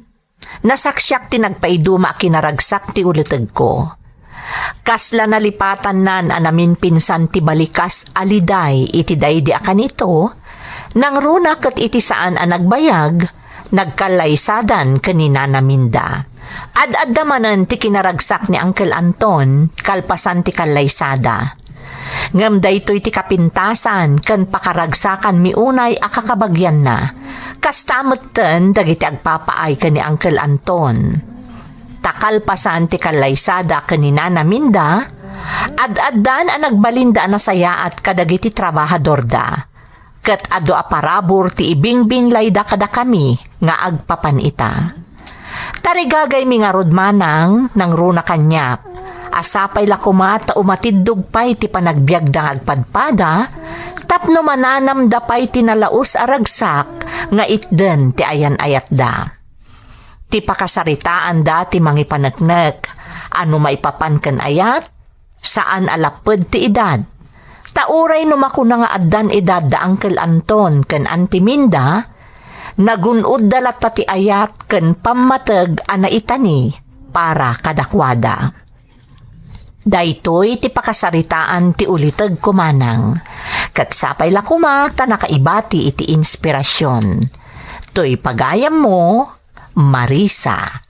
nasaksiak ti nagpaiduma a kinaragsak ti ulitegko. Kasla nalipatannan a naminpinsan ti balikas a liday iti daydi a kanito, nangruna ket iti saan a nagbayag, nagkallaysadan ken ni Nana Minda. Ad-adda manen ti kinaragsak ni Uncle Anton kalpasan ti kallaysadan. Ngem daytoy ti kapintasan ken pakaragsakanmi unay a kakabagianna. Kasta metten dagiti agpapaay ken ni Uncle Anton. Ta kalpasan ti kallaysada ken ni Nana Minda, ad-addan a nagbalinda a nasayaat kadagiti trabahadorda. Ket adu a parabur ti ibingbinglayda kadakami nga agpapan ita. Tarigagaymi ngarud manang nangruna kaniak, a sapay la koma ta umatiddog pay ti panagbiagda nga agpadpada, tapno mananamda pay ti nalaus a ragsak nga itden ti ayan-ayatda. Ti pakasaritaanda ti mangipaneknek, a no maipapan ken ayat, saan a lapped ti edad. Ta uray no makuna nga addan edad da Uncle Anton ken Auntie Minda, nagun-odda latta ti ayat ken pammateg a naitani para kadakuada. Daytoy ti pakasaritaan ti ulitegko manang. Ket sapay la koma ta nakaibati iti inspirasyon. Toy pagayammo, Marisa.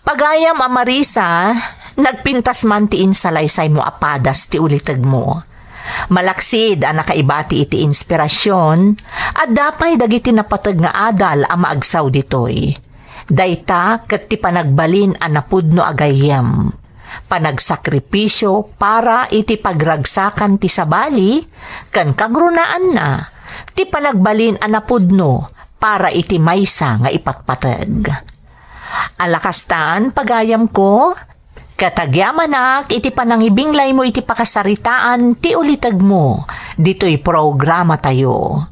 Pagayam a Marisa, nagpintas man ti insalaysaymo a padas ti ulitegmo. Malaksid a nakaibati iti inspirasyon, adda pay dagiti napateg nga adal a maagsaw ditoy. Dayta ket ti panagbalin a napudno a gayyem. Panagsakripisio para iti pagragsakan ti sabali, ken kangrunaanna, ti panagbalin a napudno para iti maysa nga ipatpateg. Ala kastan, pagayamko, ket agyamanak iti panangibinglaymo iti pakasaritaan ti ulitegmo ditoy programatayo.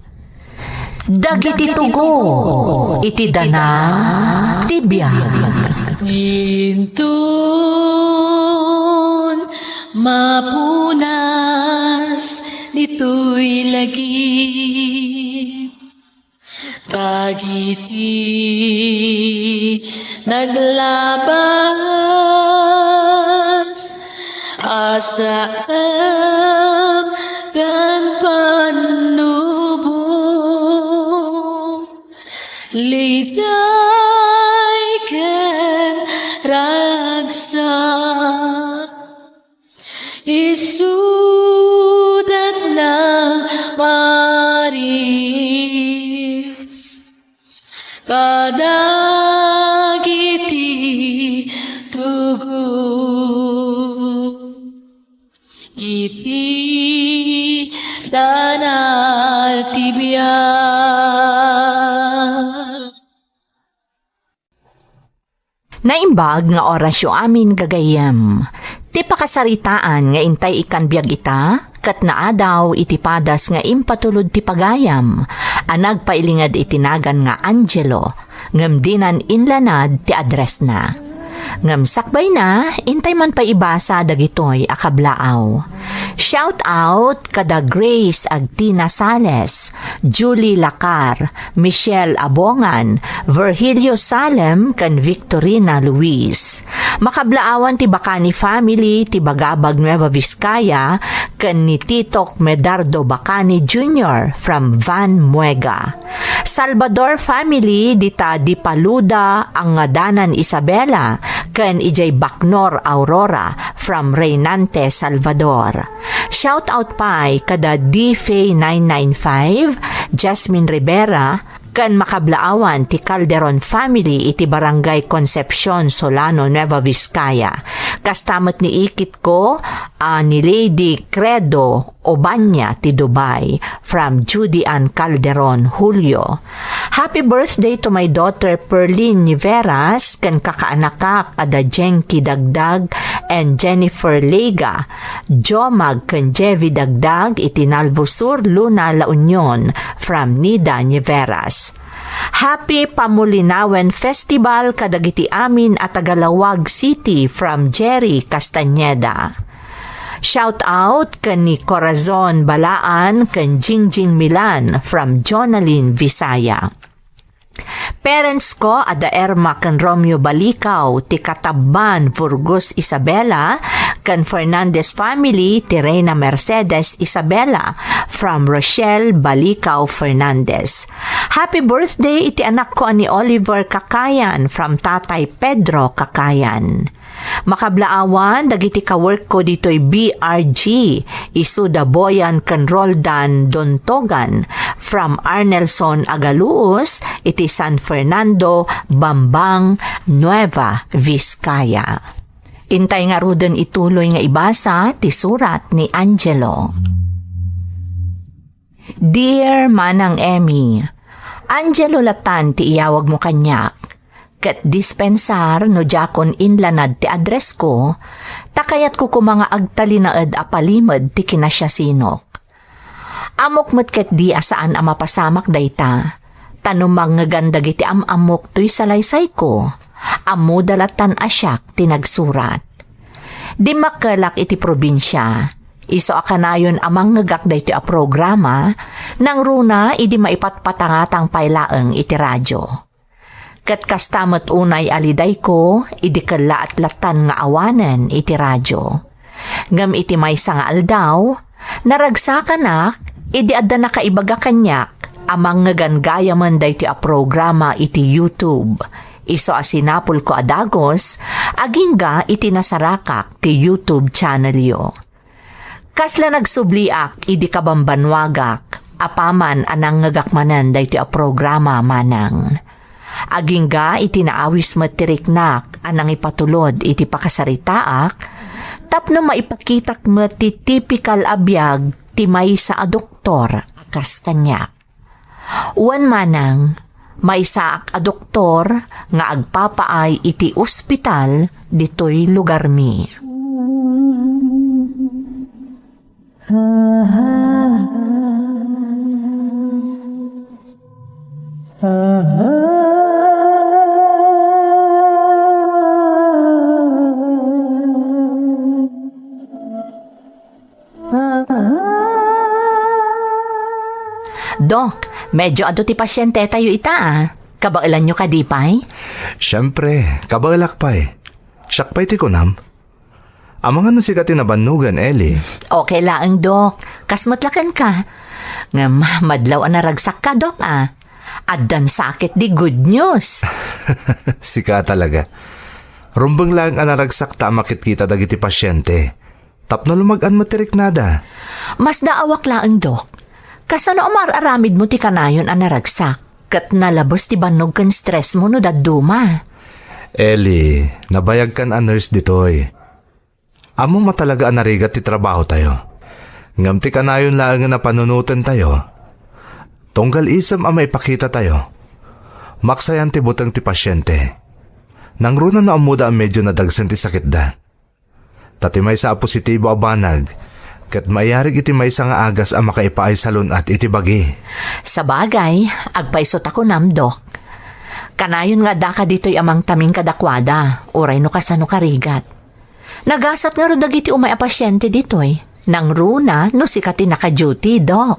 Dagiti tugo iti dana ti biag. Inton mapunas ditoy lagip, dagiti naglabas a saem ken pannubo, liday ken ragsak. Isudat nang paris kadagiti tugo iti dana ti biag. Naimbag nga orasyo amin, gagayyem. Ti pakasaritaan nga intay ikkan biag ita, ket naadaw iti padas nga impatulod ti pagayam a nagpailinged iti nagan nga Angelo, ngem dinan inlanad ti addressna. Ngem sakbayna, intay man pay ibasa dagitoy a kablaaw. Shout out kada Grace Agtina Sales, Julie Lacar, Michelle Abongan, Virgilio Salem, ken Victorina Luis. Makablaawan ti Bacani family ti Bagabag, Nueva Vizcaya, ken ni Titok Medardo Bacani Junior from Van Muega. Salvador family dita Dipaluda, Angadanan Isabela, ken idiay Bacnor Aurora from Reynante, Salvador. Shout out pay kada D F A nine nine five, Jasmine Rivera, ken makablaawan ti Calderon family iti Barangay Concepcion, Solano, Nueva Vizcaya, Kasta met ni ikitko a ni Lady Credo Obanya ti Dubai, from Judy Ann Calderon Julio. Happy birthday to my daughter Perlin Niveras ken kakaanakak a da Jenki Dagdag and Jennifer Lega, Jomag ken Jevi Dagdag iti Nalvo Sur, Luna, La Union, from Nida Niveras. Happy Pamulinawen Festival kadagiti amin a taga Laoag City, from Jerry Castañeda. Shout out ken ni Corazon Balaan ken Jingjing Milan, from Jonalyn Visaya. Parents ko a da Erma ken Romeo Balikaw ti Katabban Burgos Isabela ken Fernandez family ti Reina Mercedes Isabela, from Rochelle Balikaw Fernandez. Happy birthday iti anakko a ni Oliver Kakayan, from Tatay Pedro Kakayan. Makablaawan dagiti kaworkko ditoy B R G, isu da Boyan ken Roldan Dontogan, from Arnelson Agaluos iti San Fernando, Bambang, Nueva Vizcaya. Intay ngaruden ituloy nga ibasa ti surat ni Angelo. Dear Manang Emmy, Angelo latan ti iyawagmo kaniak. Ket dispensar no diakon inlanad ti addressko, ta kayatko koma nga agtalinaed a palimed ti kinasiasinok. Ammok met ketdi a saan a mapasamak dayta, ta no mangngegan dagiti am-ammok toy salaysayko, ammoda latan a siak ti nagsurat. Dimmakkelak iti probinsia, isu a kanayon a mangngegak daytoy a programa, nangruna idi maipatpatangatang pay laeng iti radio. Ket kasta met unay a lidayko idi kellaat latan nga awanen iti radio. Ngem iti maysa nga aldaw, naragsakanak idi adda nakaibaga kaniak a mangngeganggayamen daytoy a programa iti YouTube. Isu a sinapulko a dagus, agingga iti nasarakak ti YouTube channelyo. Kasla nagsubliak idi kabambannuagak, apaman a nangngegak manen daytoy a programa, Manang. Agingga iti naawis met ti riknak a nangipatulod iti pakasaritaak, tapno maipakitak met ti tipikal a biag ti maysa a doktor a kas kaniak. Wen, Manang, maysaak a doktor nga agpapaay iti ospital ditoy lugarmi. Dok, medyo adu ti pasientetayo ita, a. Kabaelanyo kadi pay? Siempre, kabaelak pay. Siak pay ti kunam. Amangan no sika ti nabannogan, Eli. Okay laeng, Dok. Kas met la kenka. Ngem, madlaw a naragsakka, Dok, a. Addan sakit di good news. Sika talaga. Rumbeng laeng a naragsakta a makitkita dagiti pasiente. Tapno lumag-an met ti riknada. Masdaawak laeng, Dok. Kasano a mar-aramidmo ti kanayon a naragsak? Ket nalabes ti bannog ken stressmo no dadduma. Eli, nabayagkan a nurse ditoy. Ammom a talaga a narigat ti trabahotayo. Ngem ti kanayon laengen a panunotentayo, tunggal isem a maipakitatayo. Maksayan ti buteng ti pasiente. Nangruna no ammoda a medyo nadagsen ti sakitda. Ta ti maysa a positibo a banag, ket maiyarig iti maysa nga agas a makaipaay salun-at iti bagi. Sabagay, agpayso ta kunam, Dok. Kanayon nga addaka ditoy a mangtaming kadakuada, uray no kasano karigat. Nagasat ngarud dagiti umay a pasiente ditoy. Nangruna no sika ti naka-duty, Dok.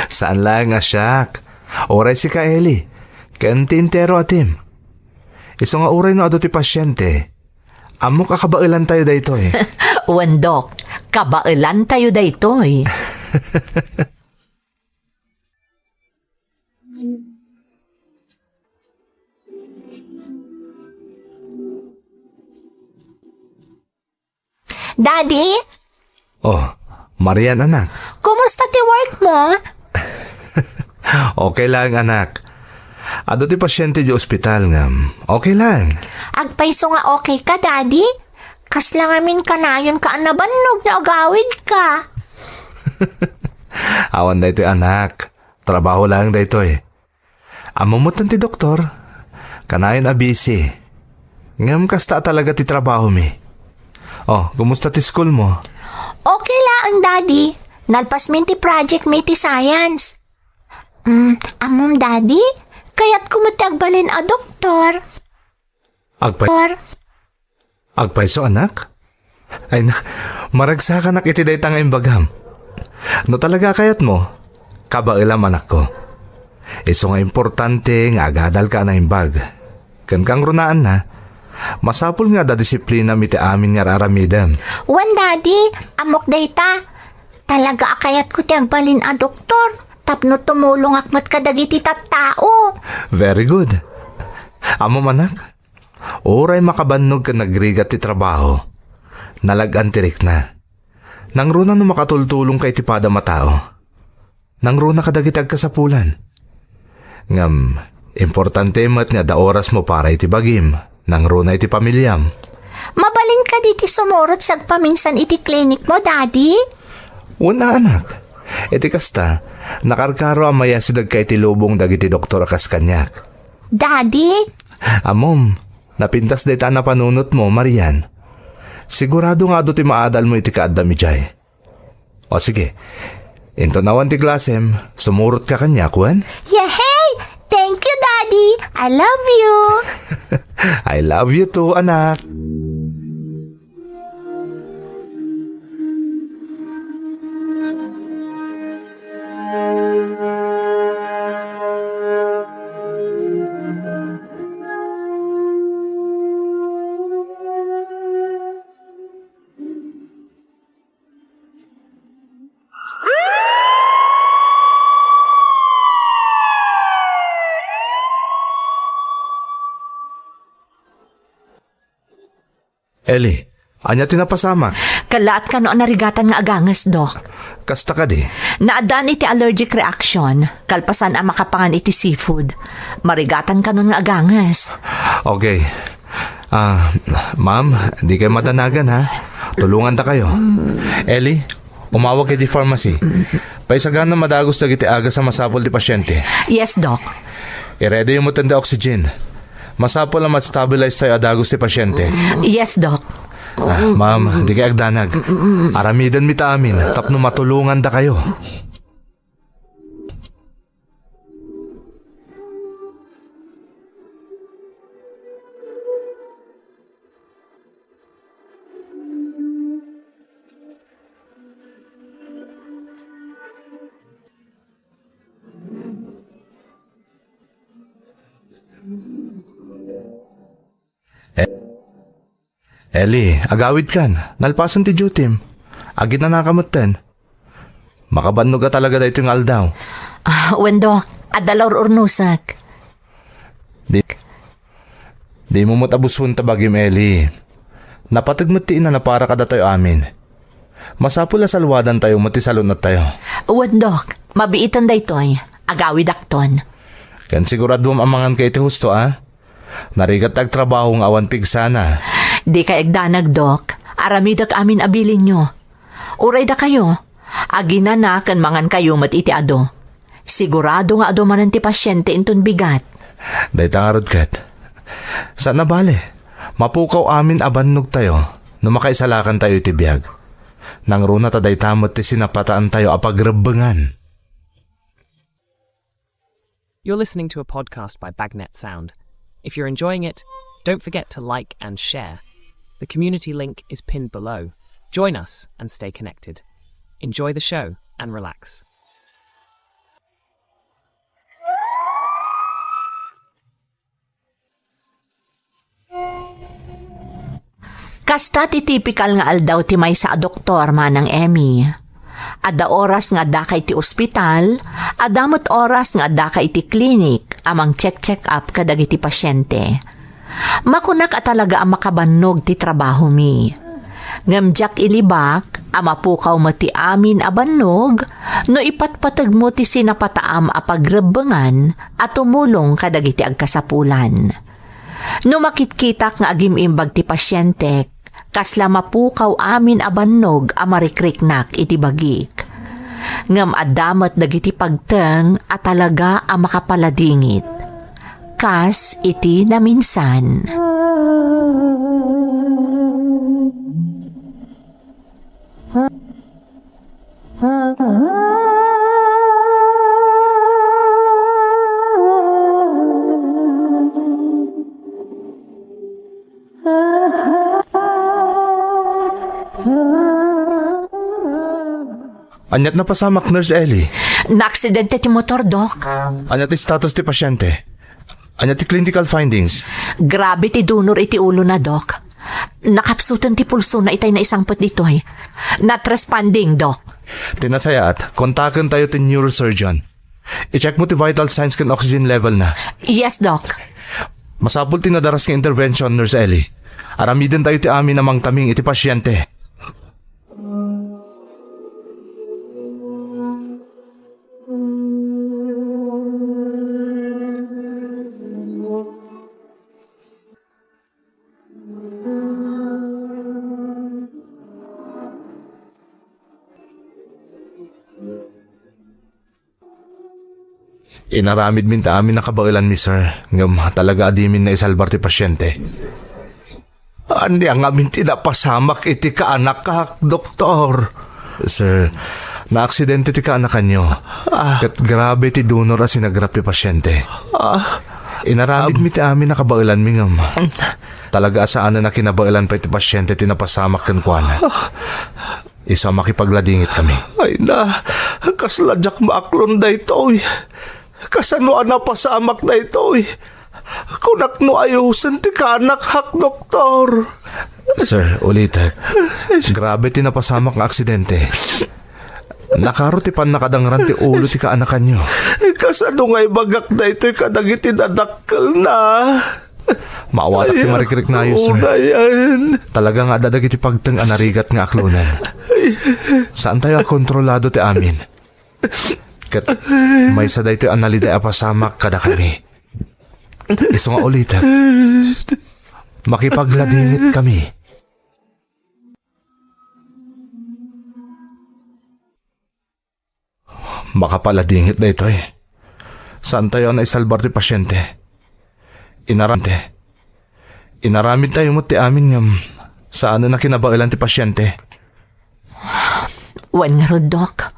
Saan laeng a siak. Uray sika, Eli. Ken ti entero a team. Isu nga uray no adu ti pasiente, ammok a kabaelantayo daytoy. Wen, Dok, kabaelantayo daytoy. Daddy? Oh, Marian, anak. Kumusta ti work mo? Okay lang, anak. Adu ti pasiente di ospital ngem okay lang. Agpayso nga okay ka, Daddy? Kasla ngamin kanayon ka a nabannog no agawid ka. Awan daytoy, anak. Trabaho lang daytoy. Ammom metten ti doktor, kanayon a busy. Ngem kasta talaga ti trabahomi. Oh, kumusta ti school mo? Okay laeng, Daddy. Nalpasmin ti project mi ti science. Mm, ammom, Daddy? Kayatko met ti agbalin a doktor. Agpay-, Or, agpayso, anak? Ay na, maragsakanak iti dayta nga imbagam. No talaga a kayatmo, kabaelam, anakko. Isu nga importante nga agadalka a naimbag. Ken kangrunaanna, masapul nga adda disiplinam iti amin nga ar-aramidem. Wen, Daddy, ammok dayta. Talaga a kayatko ti agbalin a doktor tapno tumulongak met kadagiti tattao. Very good. Ammom, anak, uray makabannog ken nagrigat ti trabaho, nalag-an ti rikna. Nangruna no makatultulongka iti padam a tao. Nangruna kadagiti agkasapulan. Ngem, importante met nga adda orasmo para iti bagim, nangruna iti pamiliam. Mabalin kadi ti sumurot sagpaminsan iti klinikmo, Daddy? Wen a, anak. Iti kasta, nakarkaro a mayasidegka iti lubong dagiti doktor a kas kaniak. Daddy? Ammom, napintas dayta a napanunotmo, Marian. Sigurado nga adu ti maadalmo iti kaaddam idiay. O sige, inton awan ti klasem, sumurotka kaniak, wen? Yehey! Thank you, Daddy! I love you! I love you too, anak. Eli, ania ti napasamak? Kallaat kano a narigatan nga aganges, Doc. Kasta kadi? Naaddaan iti allergic reaction, kalpasan a makapangan iti seafood. Marigatan kanon nga aganges. Okay. Ah, ma'am, dikay madanagan, ha? Tulongandakayo. Eli, umawag iti pharmacy. Paisagana a dagus dagiti agas a masapul ti pasiente. Yes, Doc. I-ready-yo met ti oxygen. Masapul a ma-stabilize tayo a dagus ti pasiente. Yes, Doc. Ah, ma'am, dikay agdanag. Aramidenmi ti amin tapno matulongandakayo. Eli, agawidkan. Nalpasen ti duty-m. Aginanaka metten. Makabannog a talaga daytoy nga aldaw. Ah, wen, Doc, adda la ur-urnosek. Di, dimo met abusen ta bagim, Eli. Napateg met ti inana para kadatayo amin. Masapul a salwadantayo met ti salun-ottayo. Wen, Doc, mabiiten daytoy. Agawidakton. Ken siguraduam a manganka iti husto, a? Narigat ti agtrabaho nga awan pigsana. Dikay agdanag, Doc. Aramidek amin a bilinyo. Uray dakayo, aginana ken mangankayo met iti adu. Sigurado nga adu manen ti pasiente inton bigat. Dayta ngarud ket. Saan a bale, mapukaw amin a bannogtayo no makaisalakantayo iti biag. Nangruna ta dayta met ti sinapataantayo a pagrebbengan. You're listening to a podcast by Bagnet Sound. If you're enjoying it, don't forget to like and share. The community link is pinned below. Join us and stay connected. Enjoy the show and relax. Kasta ti tipikal nga aldaw ti maysa a doktor, Manang Emmy. Adda oras nga addaka iti ospital, adda met oras nga addaka iti klinik a mangcheck-check up kadagiti pasiente. Makunak a talaga a makabannog ti trabahomi. Ngem diak ilibak a mapukaw met ti amin a bannog no ipatpategmo ti sinapataam a pagrebbengan a tumulong kadagiti agkasapulan. No makitkitak nga agim-imbag ti pasientek, kasla mapukaw amin a bannog a marikriknak iti bagik. Ngem adda met dagiti pagteng a talaga a makapaladingit, kas iti naminsan. Ania ti napasamak, Nurse Ellie? Naaksidente ti motor, Doc. Ania ti status ti pasiente? Ania ti clinical findings? Grabe ti dunor iti ulona, Doc. Nakapsuten ti pulsona itay naisangpet ditoy. Not responding, Doc. Ti nasayaat, kontakentayo ti neurosurgeon. I-check mo ti vital signs ken oxygen level na. Yes, Doc. Masapul ti nadaras nga intervention, Nurse Ellie. Aramidentayo ti amin a mangtaming iti pasiente. Inaramidmi ti amin a kabaelanmi, sir. Ngem talaga a dimin naisalbar ti pasiente. Ania ngamin ti napasamak iti kaanakak, doktor? Sir, naaksidente ti kaanakanyo. Ah. Ket grabe ti dunor a sinagrap ti pasiente. Ah. Inaramidmi ti amin a kabaelanmi ngem talaga a saanen a kinabaelan pay ti pasiente ti napasamak kenkuana. Isu a makipagladingitkami. Ay na, kasla diak maaklon daytoy. Kasano a napasamak daytoy? Kunak no ayusen ti kaanakak, doktor. Sir, ulitek. Grabe ti napasamak nga aksidente. Nakaro ti pannakadangran ti ulo ti kaanakanyo. Kasano nga ibagak daytoy kadagiti dadakkelna? Maawatak ti marikriknayo, sir. Unayen. Talaga nga adda dagiti pagteng a narigat nga aklonen. Saantayo a kontrolado ti amin. Ket maysa daytoy a naliday a pasamak kadakami. Isu nga ulitek, makipagladingitkami. Makapaladingit daytoy. Saantayo a naisalbar ti pasiente. Inaramte. Inaramidtayo met ti amin ngem saanen a kinabaelan ti pasiente. Wen ngarud, Doc.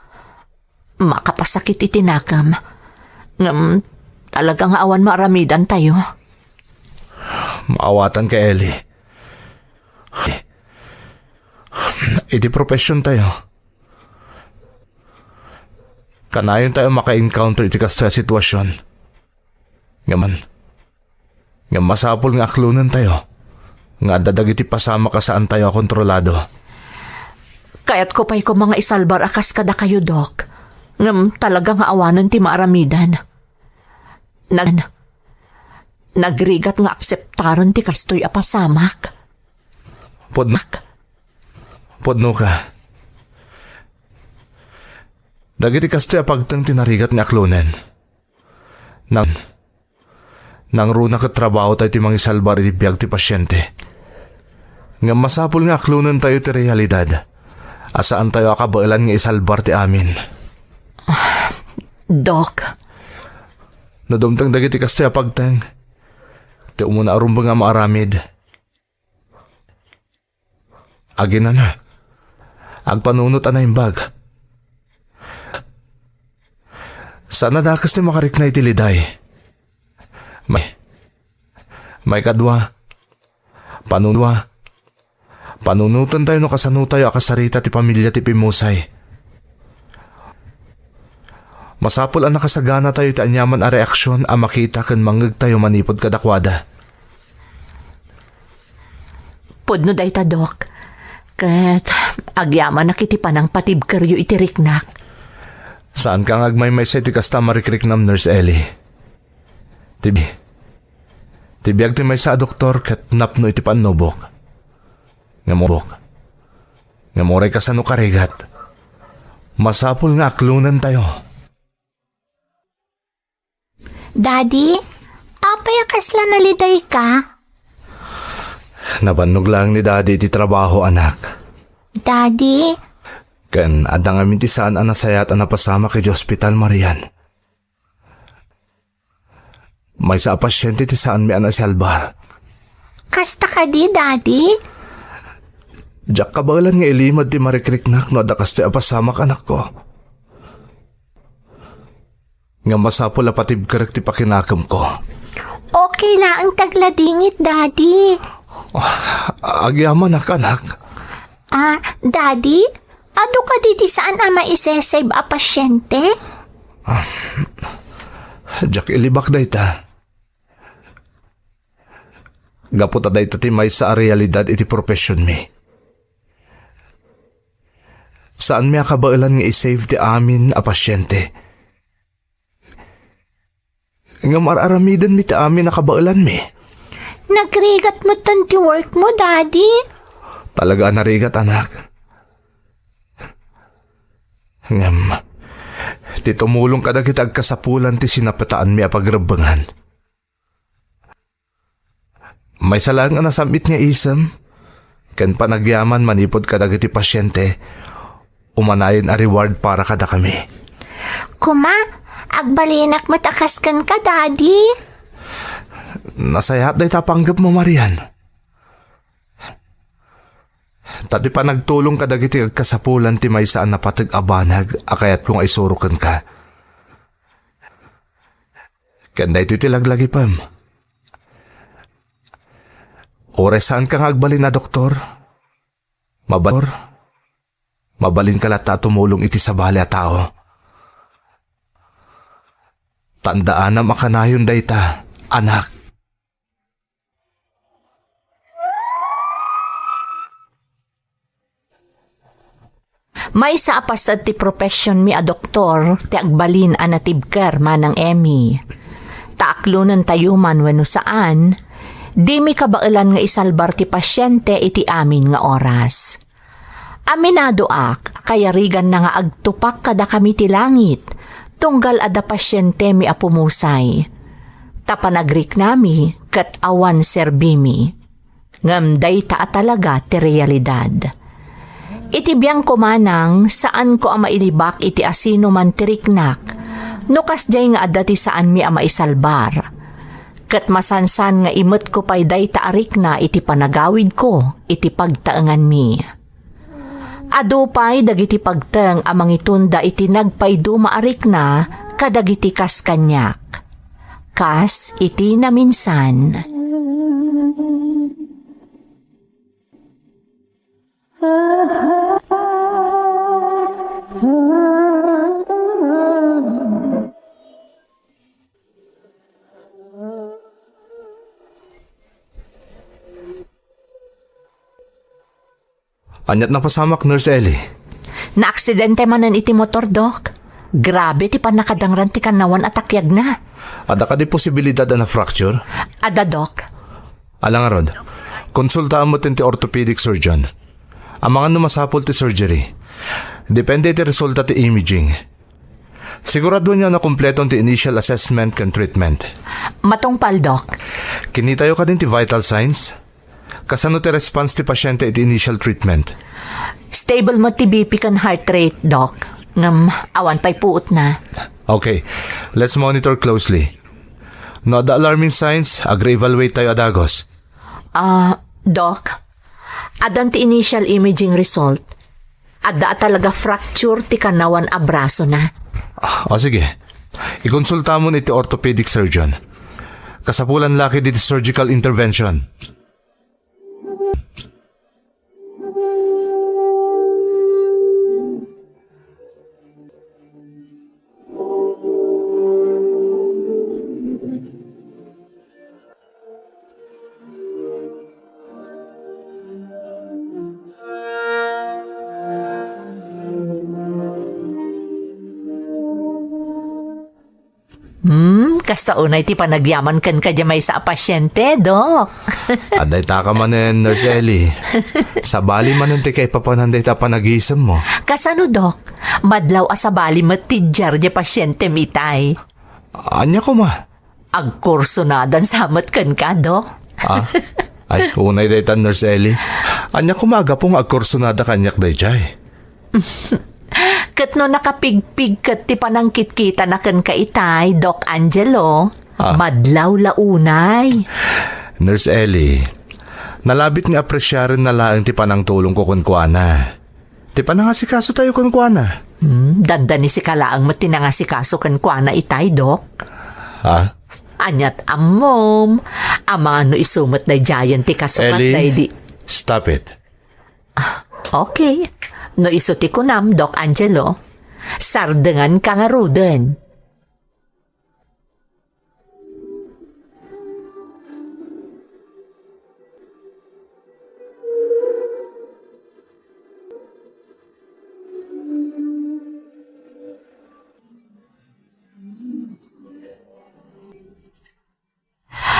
Makapasakit iti nakem. Ngem talaga nga awan maaramidantayo. Maawatanka, Ellie. Iti professiontayo, kanayontayo maka-encounter iti kastoy a sitwasion. Ngem, ngem masapul nga aklonentayo nga adda dagiti pasamak a saantayo a kontrolado. Kayatko pay koma nga isalbar a kas kadakayo, Doc. Ngem talaga nga awanen ti maaramidan. Nag-, nagrigat nga akseptaren ti kastoy a pasamak. Pudno-, pudnoka. Dagiti kastoy a pagteng ti narigat nga aklonen. Nang-, nangruna ket trabahotayo ti mangisalbar iti biag ti pasiente. Ngem masapul nga aklonentayo ti realidad a saantayo a kabaelan nga isalbar ti amin. Doc. No dumteng dagiti kastoy a pagteng, ti umuna a rumbeng a maaramid. Aginana. Agpanunot a naimbag. Saan a dakes ti makarikna iti liday. May, maikadua, panunua, panunotentayo no kasanotayo a kasarita ti pamilia ti pimmusay. Masapul a nakasaganatayo iti aniaman a reaksion a makita ken mangngegtayo manipud kadakuada. Pudno dayta, Doc. Ket agyamanak iti panangpatibkeryo iti riknak. Saanka nga agmaymaysa iti kasta a marikriknam, Nurse Ellie. Ti bi-, ti biag ti maysa a doktor ket napno iti pannubok. Ngem ubok. Ngem uray kasano karigat, masapul nga aklonentayo. Daddy, apay a kasla nalidayka? Nabannog laeng ni Daddy iti trabaho, anak. Daddy? Ken adda ngamin ti saan a nasayaat a napasamak iti ospital, Marian. Maysa a pasiente ti saanmi a naisalbar. Kasta kadi, Daddy? Diak kabaelan nga ilimed ti marikriknak no adda kastoy a pasamak, anakko. Ngem masapul a patibkerek ti pakinakemko. Okay laeng ti agladingit, Daddy. Ah, agyamanak, anak. Ah, Daddy? Adu kadi ti saan a maisesave a pasiente? Ah, diak ilibak dayta. Gapu ta dayta ti maysa a realidad iti professionmi. Saanmi a kabaelan nga i-save ti amin a pasiente. Ngem ar-aramidenmi ti amin a kabaelanmi. Nagrigat metten ti work mo, Daddy. Talaga a narigat, anak. Ngem, ti tumulong kadagiti agkasapulan ti sinapataanmi a pagrebbengan. Maysa laeng a nasam-it nga isem ken panagyaman manipud kadagiti pasiente, umanayon a reward para kadakami. Kuma, agbalinak met a kas kenka, Daddy. Nasayaat dayta a panggepmo, Marian. Ta ti panagtulong kadagiti agkasapulan ti maysa a napateg a banag a kayatko nga isuro kenka. Ken daytoy ti laglagipem. Uray saanka nga agbalin a doktor, mabal-, mabalinka latta a tumulong iti sabali a tao. Tandaanam a kanayon dayta, anak. Maysa a paset ti professionmi a doktor ti agbalin a natibker, Manang Emmy. Ta aklonentayo man wenno saan, dimi kabaelan nga isalbar ti pasiente iti amin nga oras. Aminadoak a kayariganna nga agtupak kadakami ti langit, tunggal adda pasientemi a pumusay. Ta panagriknami ket awan serbimi. Ngem dayta a talaga ti realidad. Iti biangko manang, saanko a mailibak iti asinoman ti riknak, no kasdiay nga adda ti saanmi a maisalbar. Ket masansan nga imetko pay dayta a rikna iti panagawidko iti pagtaenganmi. Adu pay dagiti pagteng a mangitunda iti nagpaiduma a rikna kadagiti kas kaniak. Kas iti naminsan. Ania't napasamak, Nurse Ellie? Naaksidente manen iti motor, Doc. Grabe ti pannakadangran ti kannawan a takiagna. Adda kadi posibilidad a na-fracture? Adda, Doc. Ala ngarud, konsultaam met ti orthopedic surgeon. Amangan no masapul ti surgery. Depende iti resulta ti imaging. Siguraduan nga nakumpleto ti initial assessment ken treatment. Matungpal, Doc. Kinitayo kadin ti vital signs? Kasano ti response ti pasiente iti initial treatment? Stable met ti B P ken heart rate, Doc. Ngem awan pay puotna. Okay, let's monitor closely. No adda alarming signs, agre-evaluate tayo a dagos. Ah, Doc, addan ti initial imaging result. Adda a talaga fracture ti kanawan a brasona. Ah, o sige, ikonsultamon iti orthopedic surgeon. Kasapulan la ketdi ti surgical intervention. Hmm, Kasta unay ti panagyaman kenka diay maysa a pasiente, Dok. Adda itaka manen, Nurse Ellie. Sabali manen ti kaipapanan dayta a panagisemmo. Kasano, Dok? Madlaw a sabali met ti diar diay pasientem itay. Ania koma? Agkursonadan sa met kenka, Dok. Ah? Ay, unay dayta, Nurse Ellie. Ania koma a gapu nga agkursonada kaniak daydiay? Ket no nakapigpigket ti panangkitkitana kenka itay, Doc Angelo, Ah. madlaw la unay. Nurse Ellie, nalabit nga apresiarenna laeng ti panangtulongko kenkuana. Ti panangasikasotayo kenkuana. Hmm, dandanisika laeng met ti nangasikaso kenkuana itay, Doc. Ha? Aniat ammom, amangan no isu met daydiayen ti kasukat Ellie, daydi. Stop it. Ah, okay. No isu ti kunam, Doc Angelo, sardenganka ngaruden.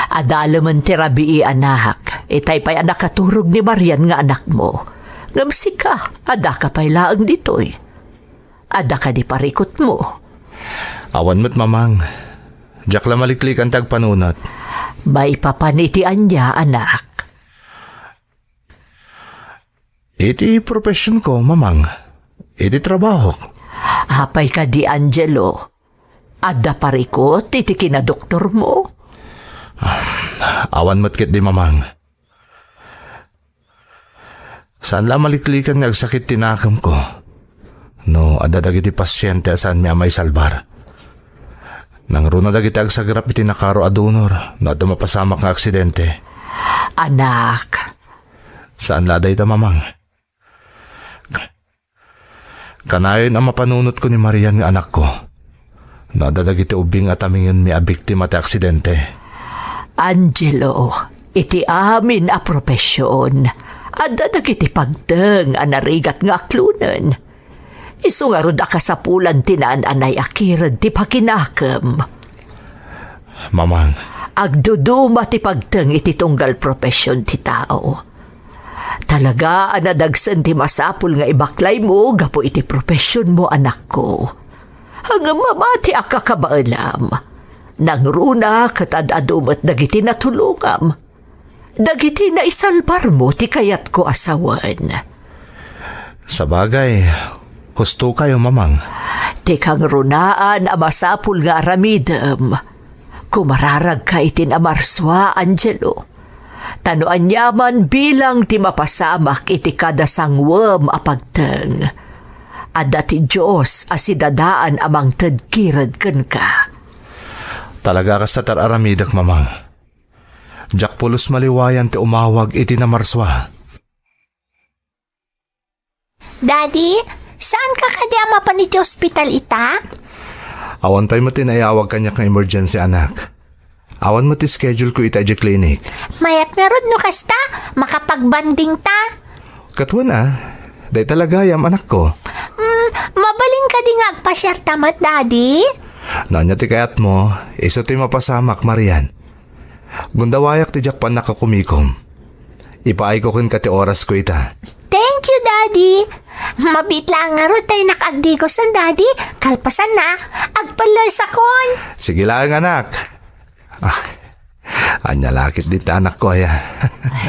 Adalemen ti rabii, anak. Itay pay a nakaturog ni Marian nga anakmo. Ngem sika, adaka pay laeng ditoy. Adda kadi parikutmo? Awan met, Mamang. Diak la maliklikan ti agpanunot. Maipapan iti ania, anak? Iti professionko, Mamang. Iti trabahok. Apay kadi, Angelo? Adda parikut iti kinadoktormo? Ah, awan met ketdi, Mamang. Saan la a maliklikan nga agsakit ti nakemko. No, adda dagiti pasiente a saanmi a maisalbar. Nangruna dagiti agsagrap iti nakaro a donor no adda mapasamak nga aksidente. Anak. Saan la a dayta, Mamang. Kanayon a mapanunotko ni Marian nga anakko. No adda dagiti ubbing a tamingenmi a biktima ti aksidente. Angelo, iti amin a profesion, adda dagiti pagteng a narigat nga aklonen. Isu ngarud a kasapulan ti naan-anay a kired ti pakinakem. Mamang. Agduduma ti pagteng iti tunggal profesion ti tao. Talaga a nadagsen ti masapul nga ibaklaymo gapu iti profesionmo, anakko. Ngem mamatiak a kabaelam. Nangruna ket ad-adu met dagiti natulongam. Dagiti naisalbarmo ti kayatko a sawen. Sabagay, husto kayo, Mamang. Ti kangrunaan a masapul nga aramidem, kumararagka iti namarsua, Angelo. Ta no aniaman bilang ti mapasamak iti kada sanguem a pagteng, adda ti Dios a sidadaan a mangted kired kenka. Talaga a kasta ti ar-aramidek, Mamang. Diak pulos maliwayan ti umawag iti namarsua. Daddy, saanka kadi a mapan iti ospital ita? Awan pay met ti naiyawag kaniak nga emergency, anak. Awan met ti schedule ko ita idiay clinic. Mayat ngarud no kasta, makapag-bonding ta. Ket wen a, dayta la gayam, anakko. Mm, mabalin kadi nga agpasiarta met, Daddy? No ania ti kayatmo, isu ti mapasamak, Marian. Gundawayak ti diak pannakakumikom. Ipaayko kenka ti orasko ita. Thank you, Daddy. Mabiit laeng ngarud ta innak agdigosen, Daddy. Kalpasanna, agpellesakon. Sige laeng, anak. Ah, ania la ketdi ti anakko aya?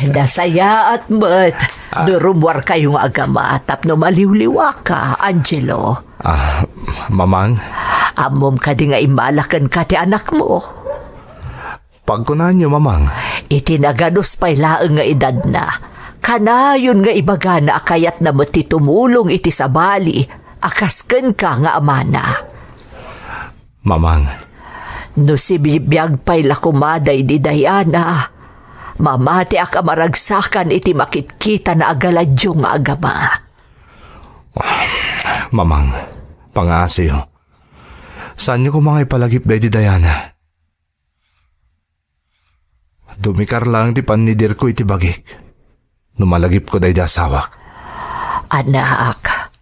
Nasayaat met. Ah. No rummuarkayo nga agama tapno maliwliwaka, Angelo. Ah, Mamang? Ammom kadi nga immala kenka ti anakmo? Pagkunanyo, Mamang. Iti nagadus pay laeng nga edadna, kanayon nga ibagana a kayatna met ti tumulong iti sabali a kas kenka nga amana. Mamang. No sibibiag pay la koma daydi Diana, mamatiak a maragsakan iti makitkitana a galadio nga agama. Mamang, pangaasiyo. Saanyo koma nga ipalagip daydi Diana? Dumikar laeng ti pannidirko iti bagik no malagipko daydi asawak. Anak,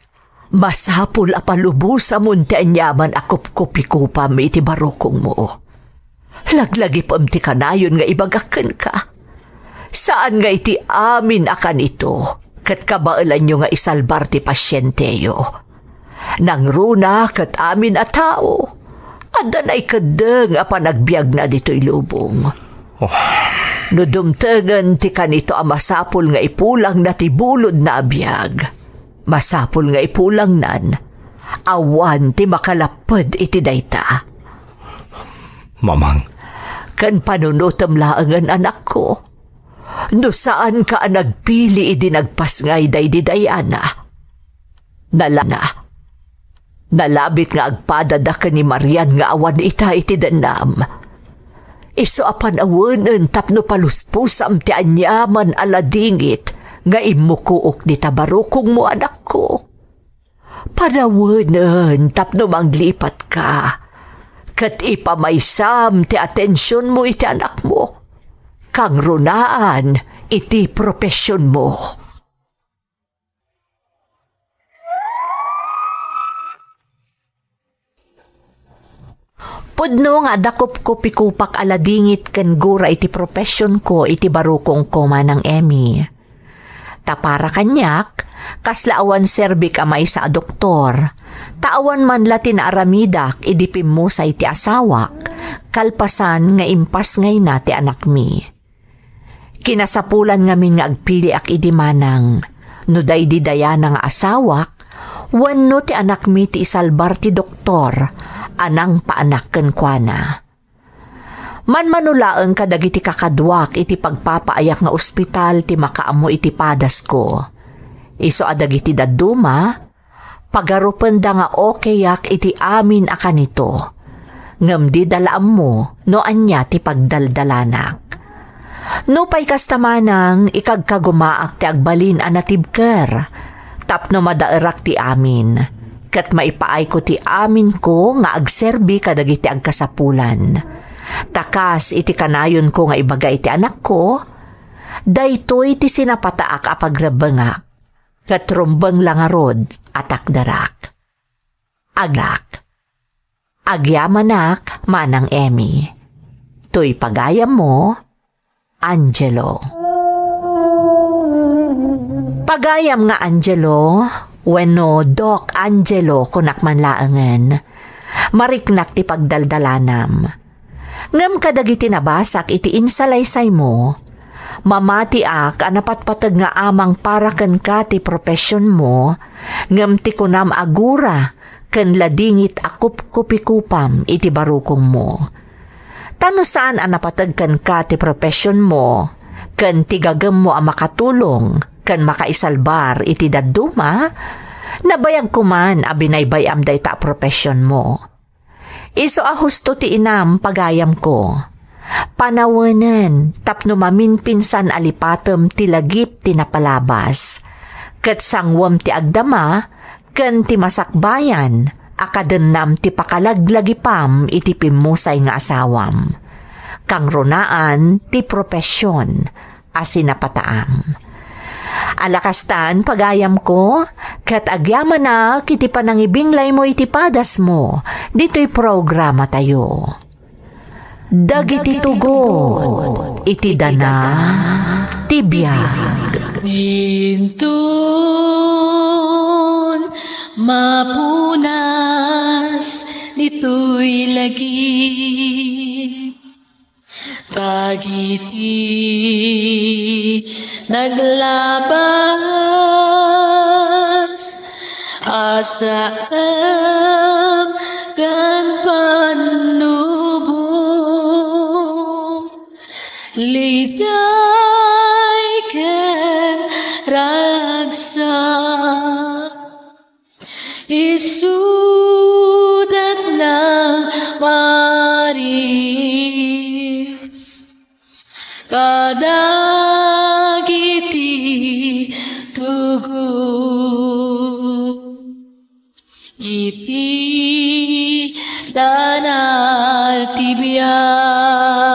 masapul a palubosamon ti aniaman a kupkupikupam iti barukongmo. Laglagipem ti kanayon nga ibagak kenka. Saan nga iti amin a kanito, ket kabaelanyo nga isalbar ti pasienteyo. Nangruna ket amin a tao, adda naikeddeng a panagbiagna ditoy lubong. Oh. No dumtengen ti kanito a masapul nga ipulangna ti bulodna a biag, masapul nga ipulangnan. Awan ti makalapped iti dayta. Mamang. Ken panunotem laengen, anakko. No saanka a nagpili idi nagpasngay daydi dayana. Nala-, nalabit nga agpadada ken ni Marian nga awan ita iti dennam. Isu a panawenen tapno paluspusam ti aniaman a ladingit nga immukook dita barukongmo, anakko. Panawenen tapno manglipatka, ket ipamaysam ti atensionmo iti anakmo. Kangrunaan iti profesionmo. Pudno nga adda kupkupikupak a ladingit ken gura iti profesionko iti barukongko, Manang Emmy. Ta para kaniak, kasla awan serbik a maysa a doktor, ta awan man la ti naaramidak idi pimmusay ti asawak, kalpasan nga impasngayna ti anakmi. Kinasapulan ngamin nga agpiliak idi manang, no daydi dayana nga asawak, wenno ti anakmi ti isalbar ti doktor a nangpaanak kenkuana. Manmano laeng kadagiti kakaduak iti pagpapaayak nga ospital ti makaammo iti padasko. Isu a dagiti dadduma, pagarupenda nga okayak iti amin a kanito, ngem dida la ammo no ania ti pagdaldalanak. Nupay kasta manang, ikagkagumaak ti agbalin a natibker tapno madaerak ti amin, ket maipaayko ti aminko nga agserbi kadagiti agkasapulan. Ta kas iti kanayonko nga ibaga iti anakko, daytoy ti sinapataak a pagrebbengak, ket rumbeng la ngarud a takderak. Agrak. Agyamanak, Manang Emmy. Toy pagayammo, Angelo. Pagayam nga Angelo, wenno Doc Angelo kunak man laengen. Mariknak ti pagdaldalanam. Ngem kadagiti nabasak iti insalaysaymo, mamatiak a napatpateg nga amang para kenka ti profesionmo, ngem ti kunam a gura ken ladingit a kupkupikupam iti barukongmo. Ta no saan a napateg kenka ti profesionmo ken ti gagemmo a makatulong ken makaisalbar iti dadduma, nabayag koman a binaybay-am dayta a profesionmo. Isu a husto ti inam, pagayamko. Panawenen tapno maminpinsan a lipatem ti lagip ti napalabas, ket sanguem ti agdama ken ti masakbayan a kadennam ti pakalaglagipam iti pimmusay nga asawam. Kangrunaan ti profesion a sinapataam. Alakastan, pagayamko, ket agyamanak iti panangibinglaymo iti padasmo ditoy programatayo. Dagiti tugot iti dana ti biag. Inton mapunas ditoy lagip. Dagiti naglabas a saem ken pannubo, liday ken ragsak. Isudat nang maris kadagiti tugot iti dana ti biag.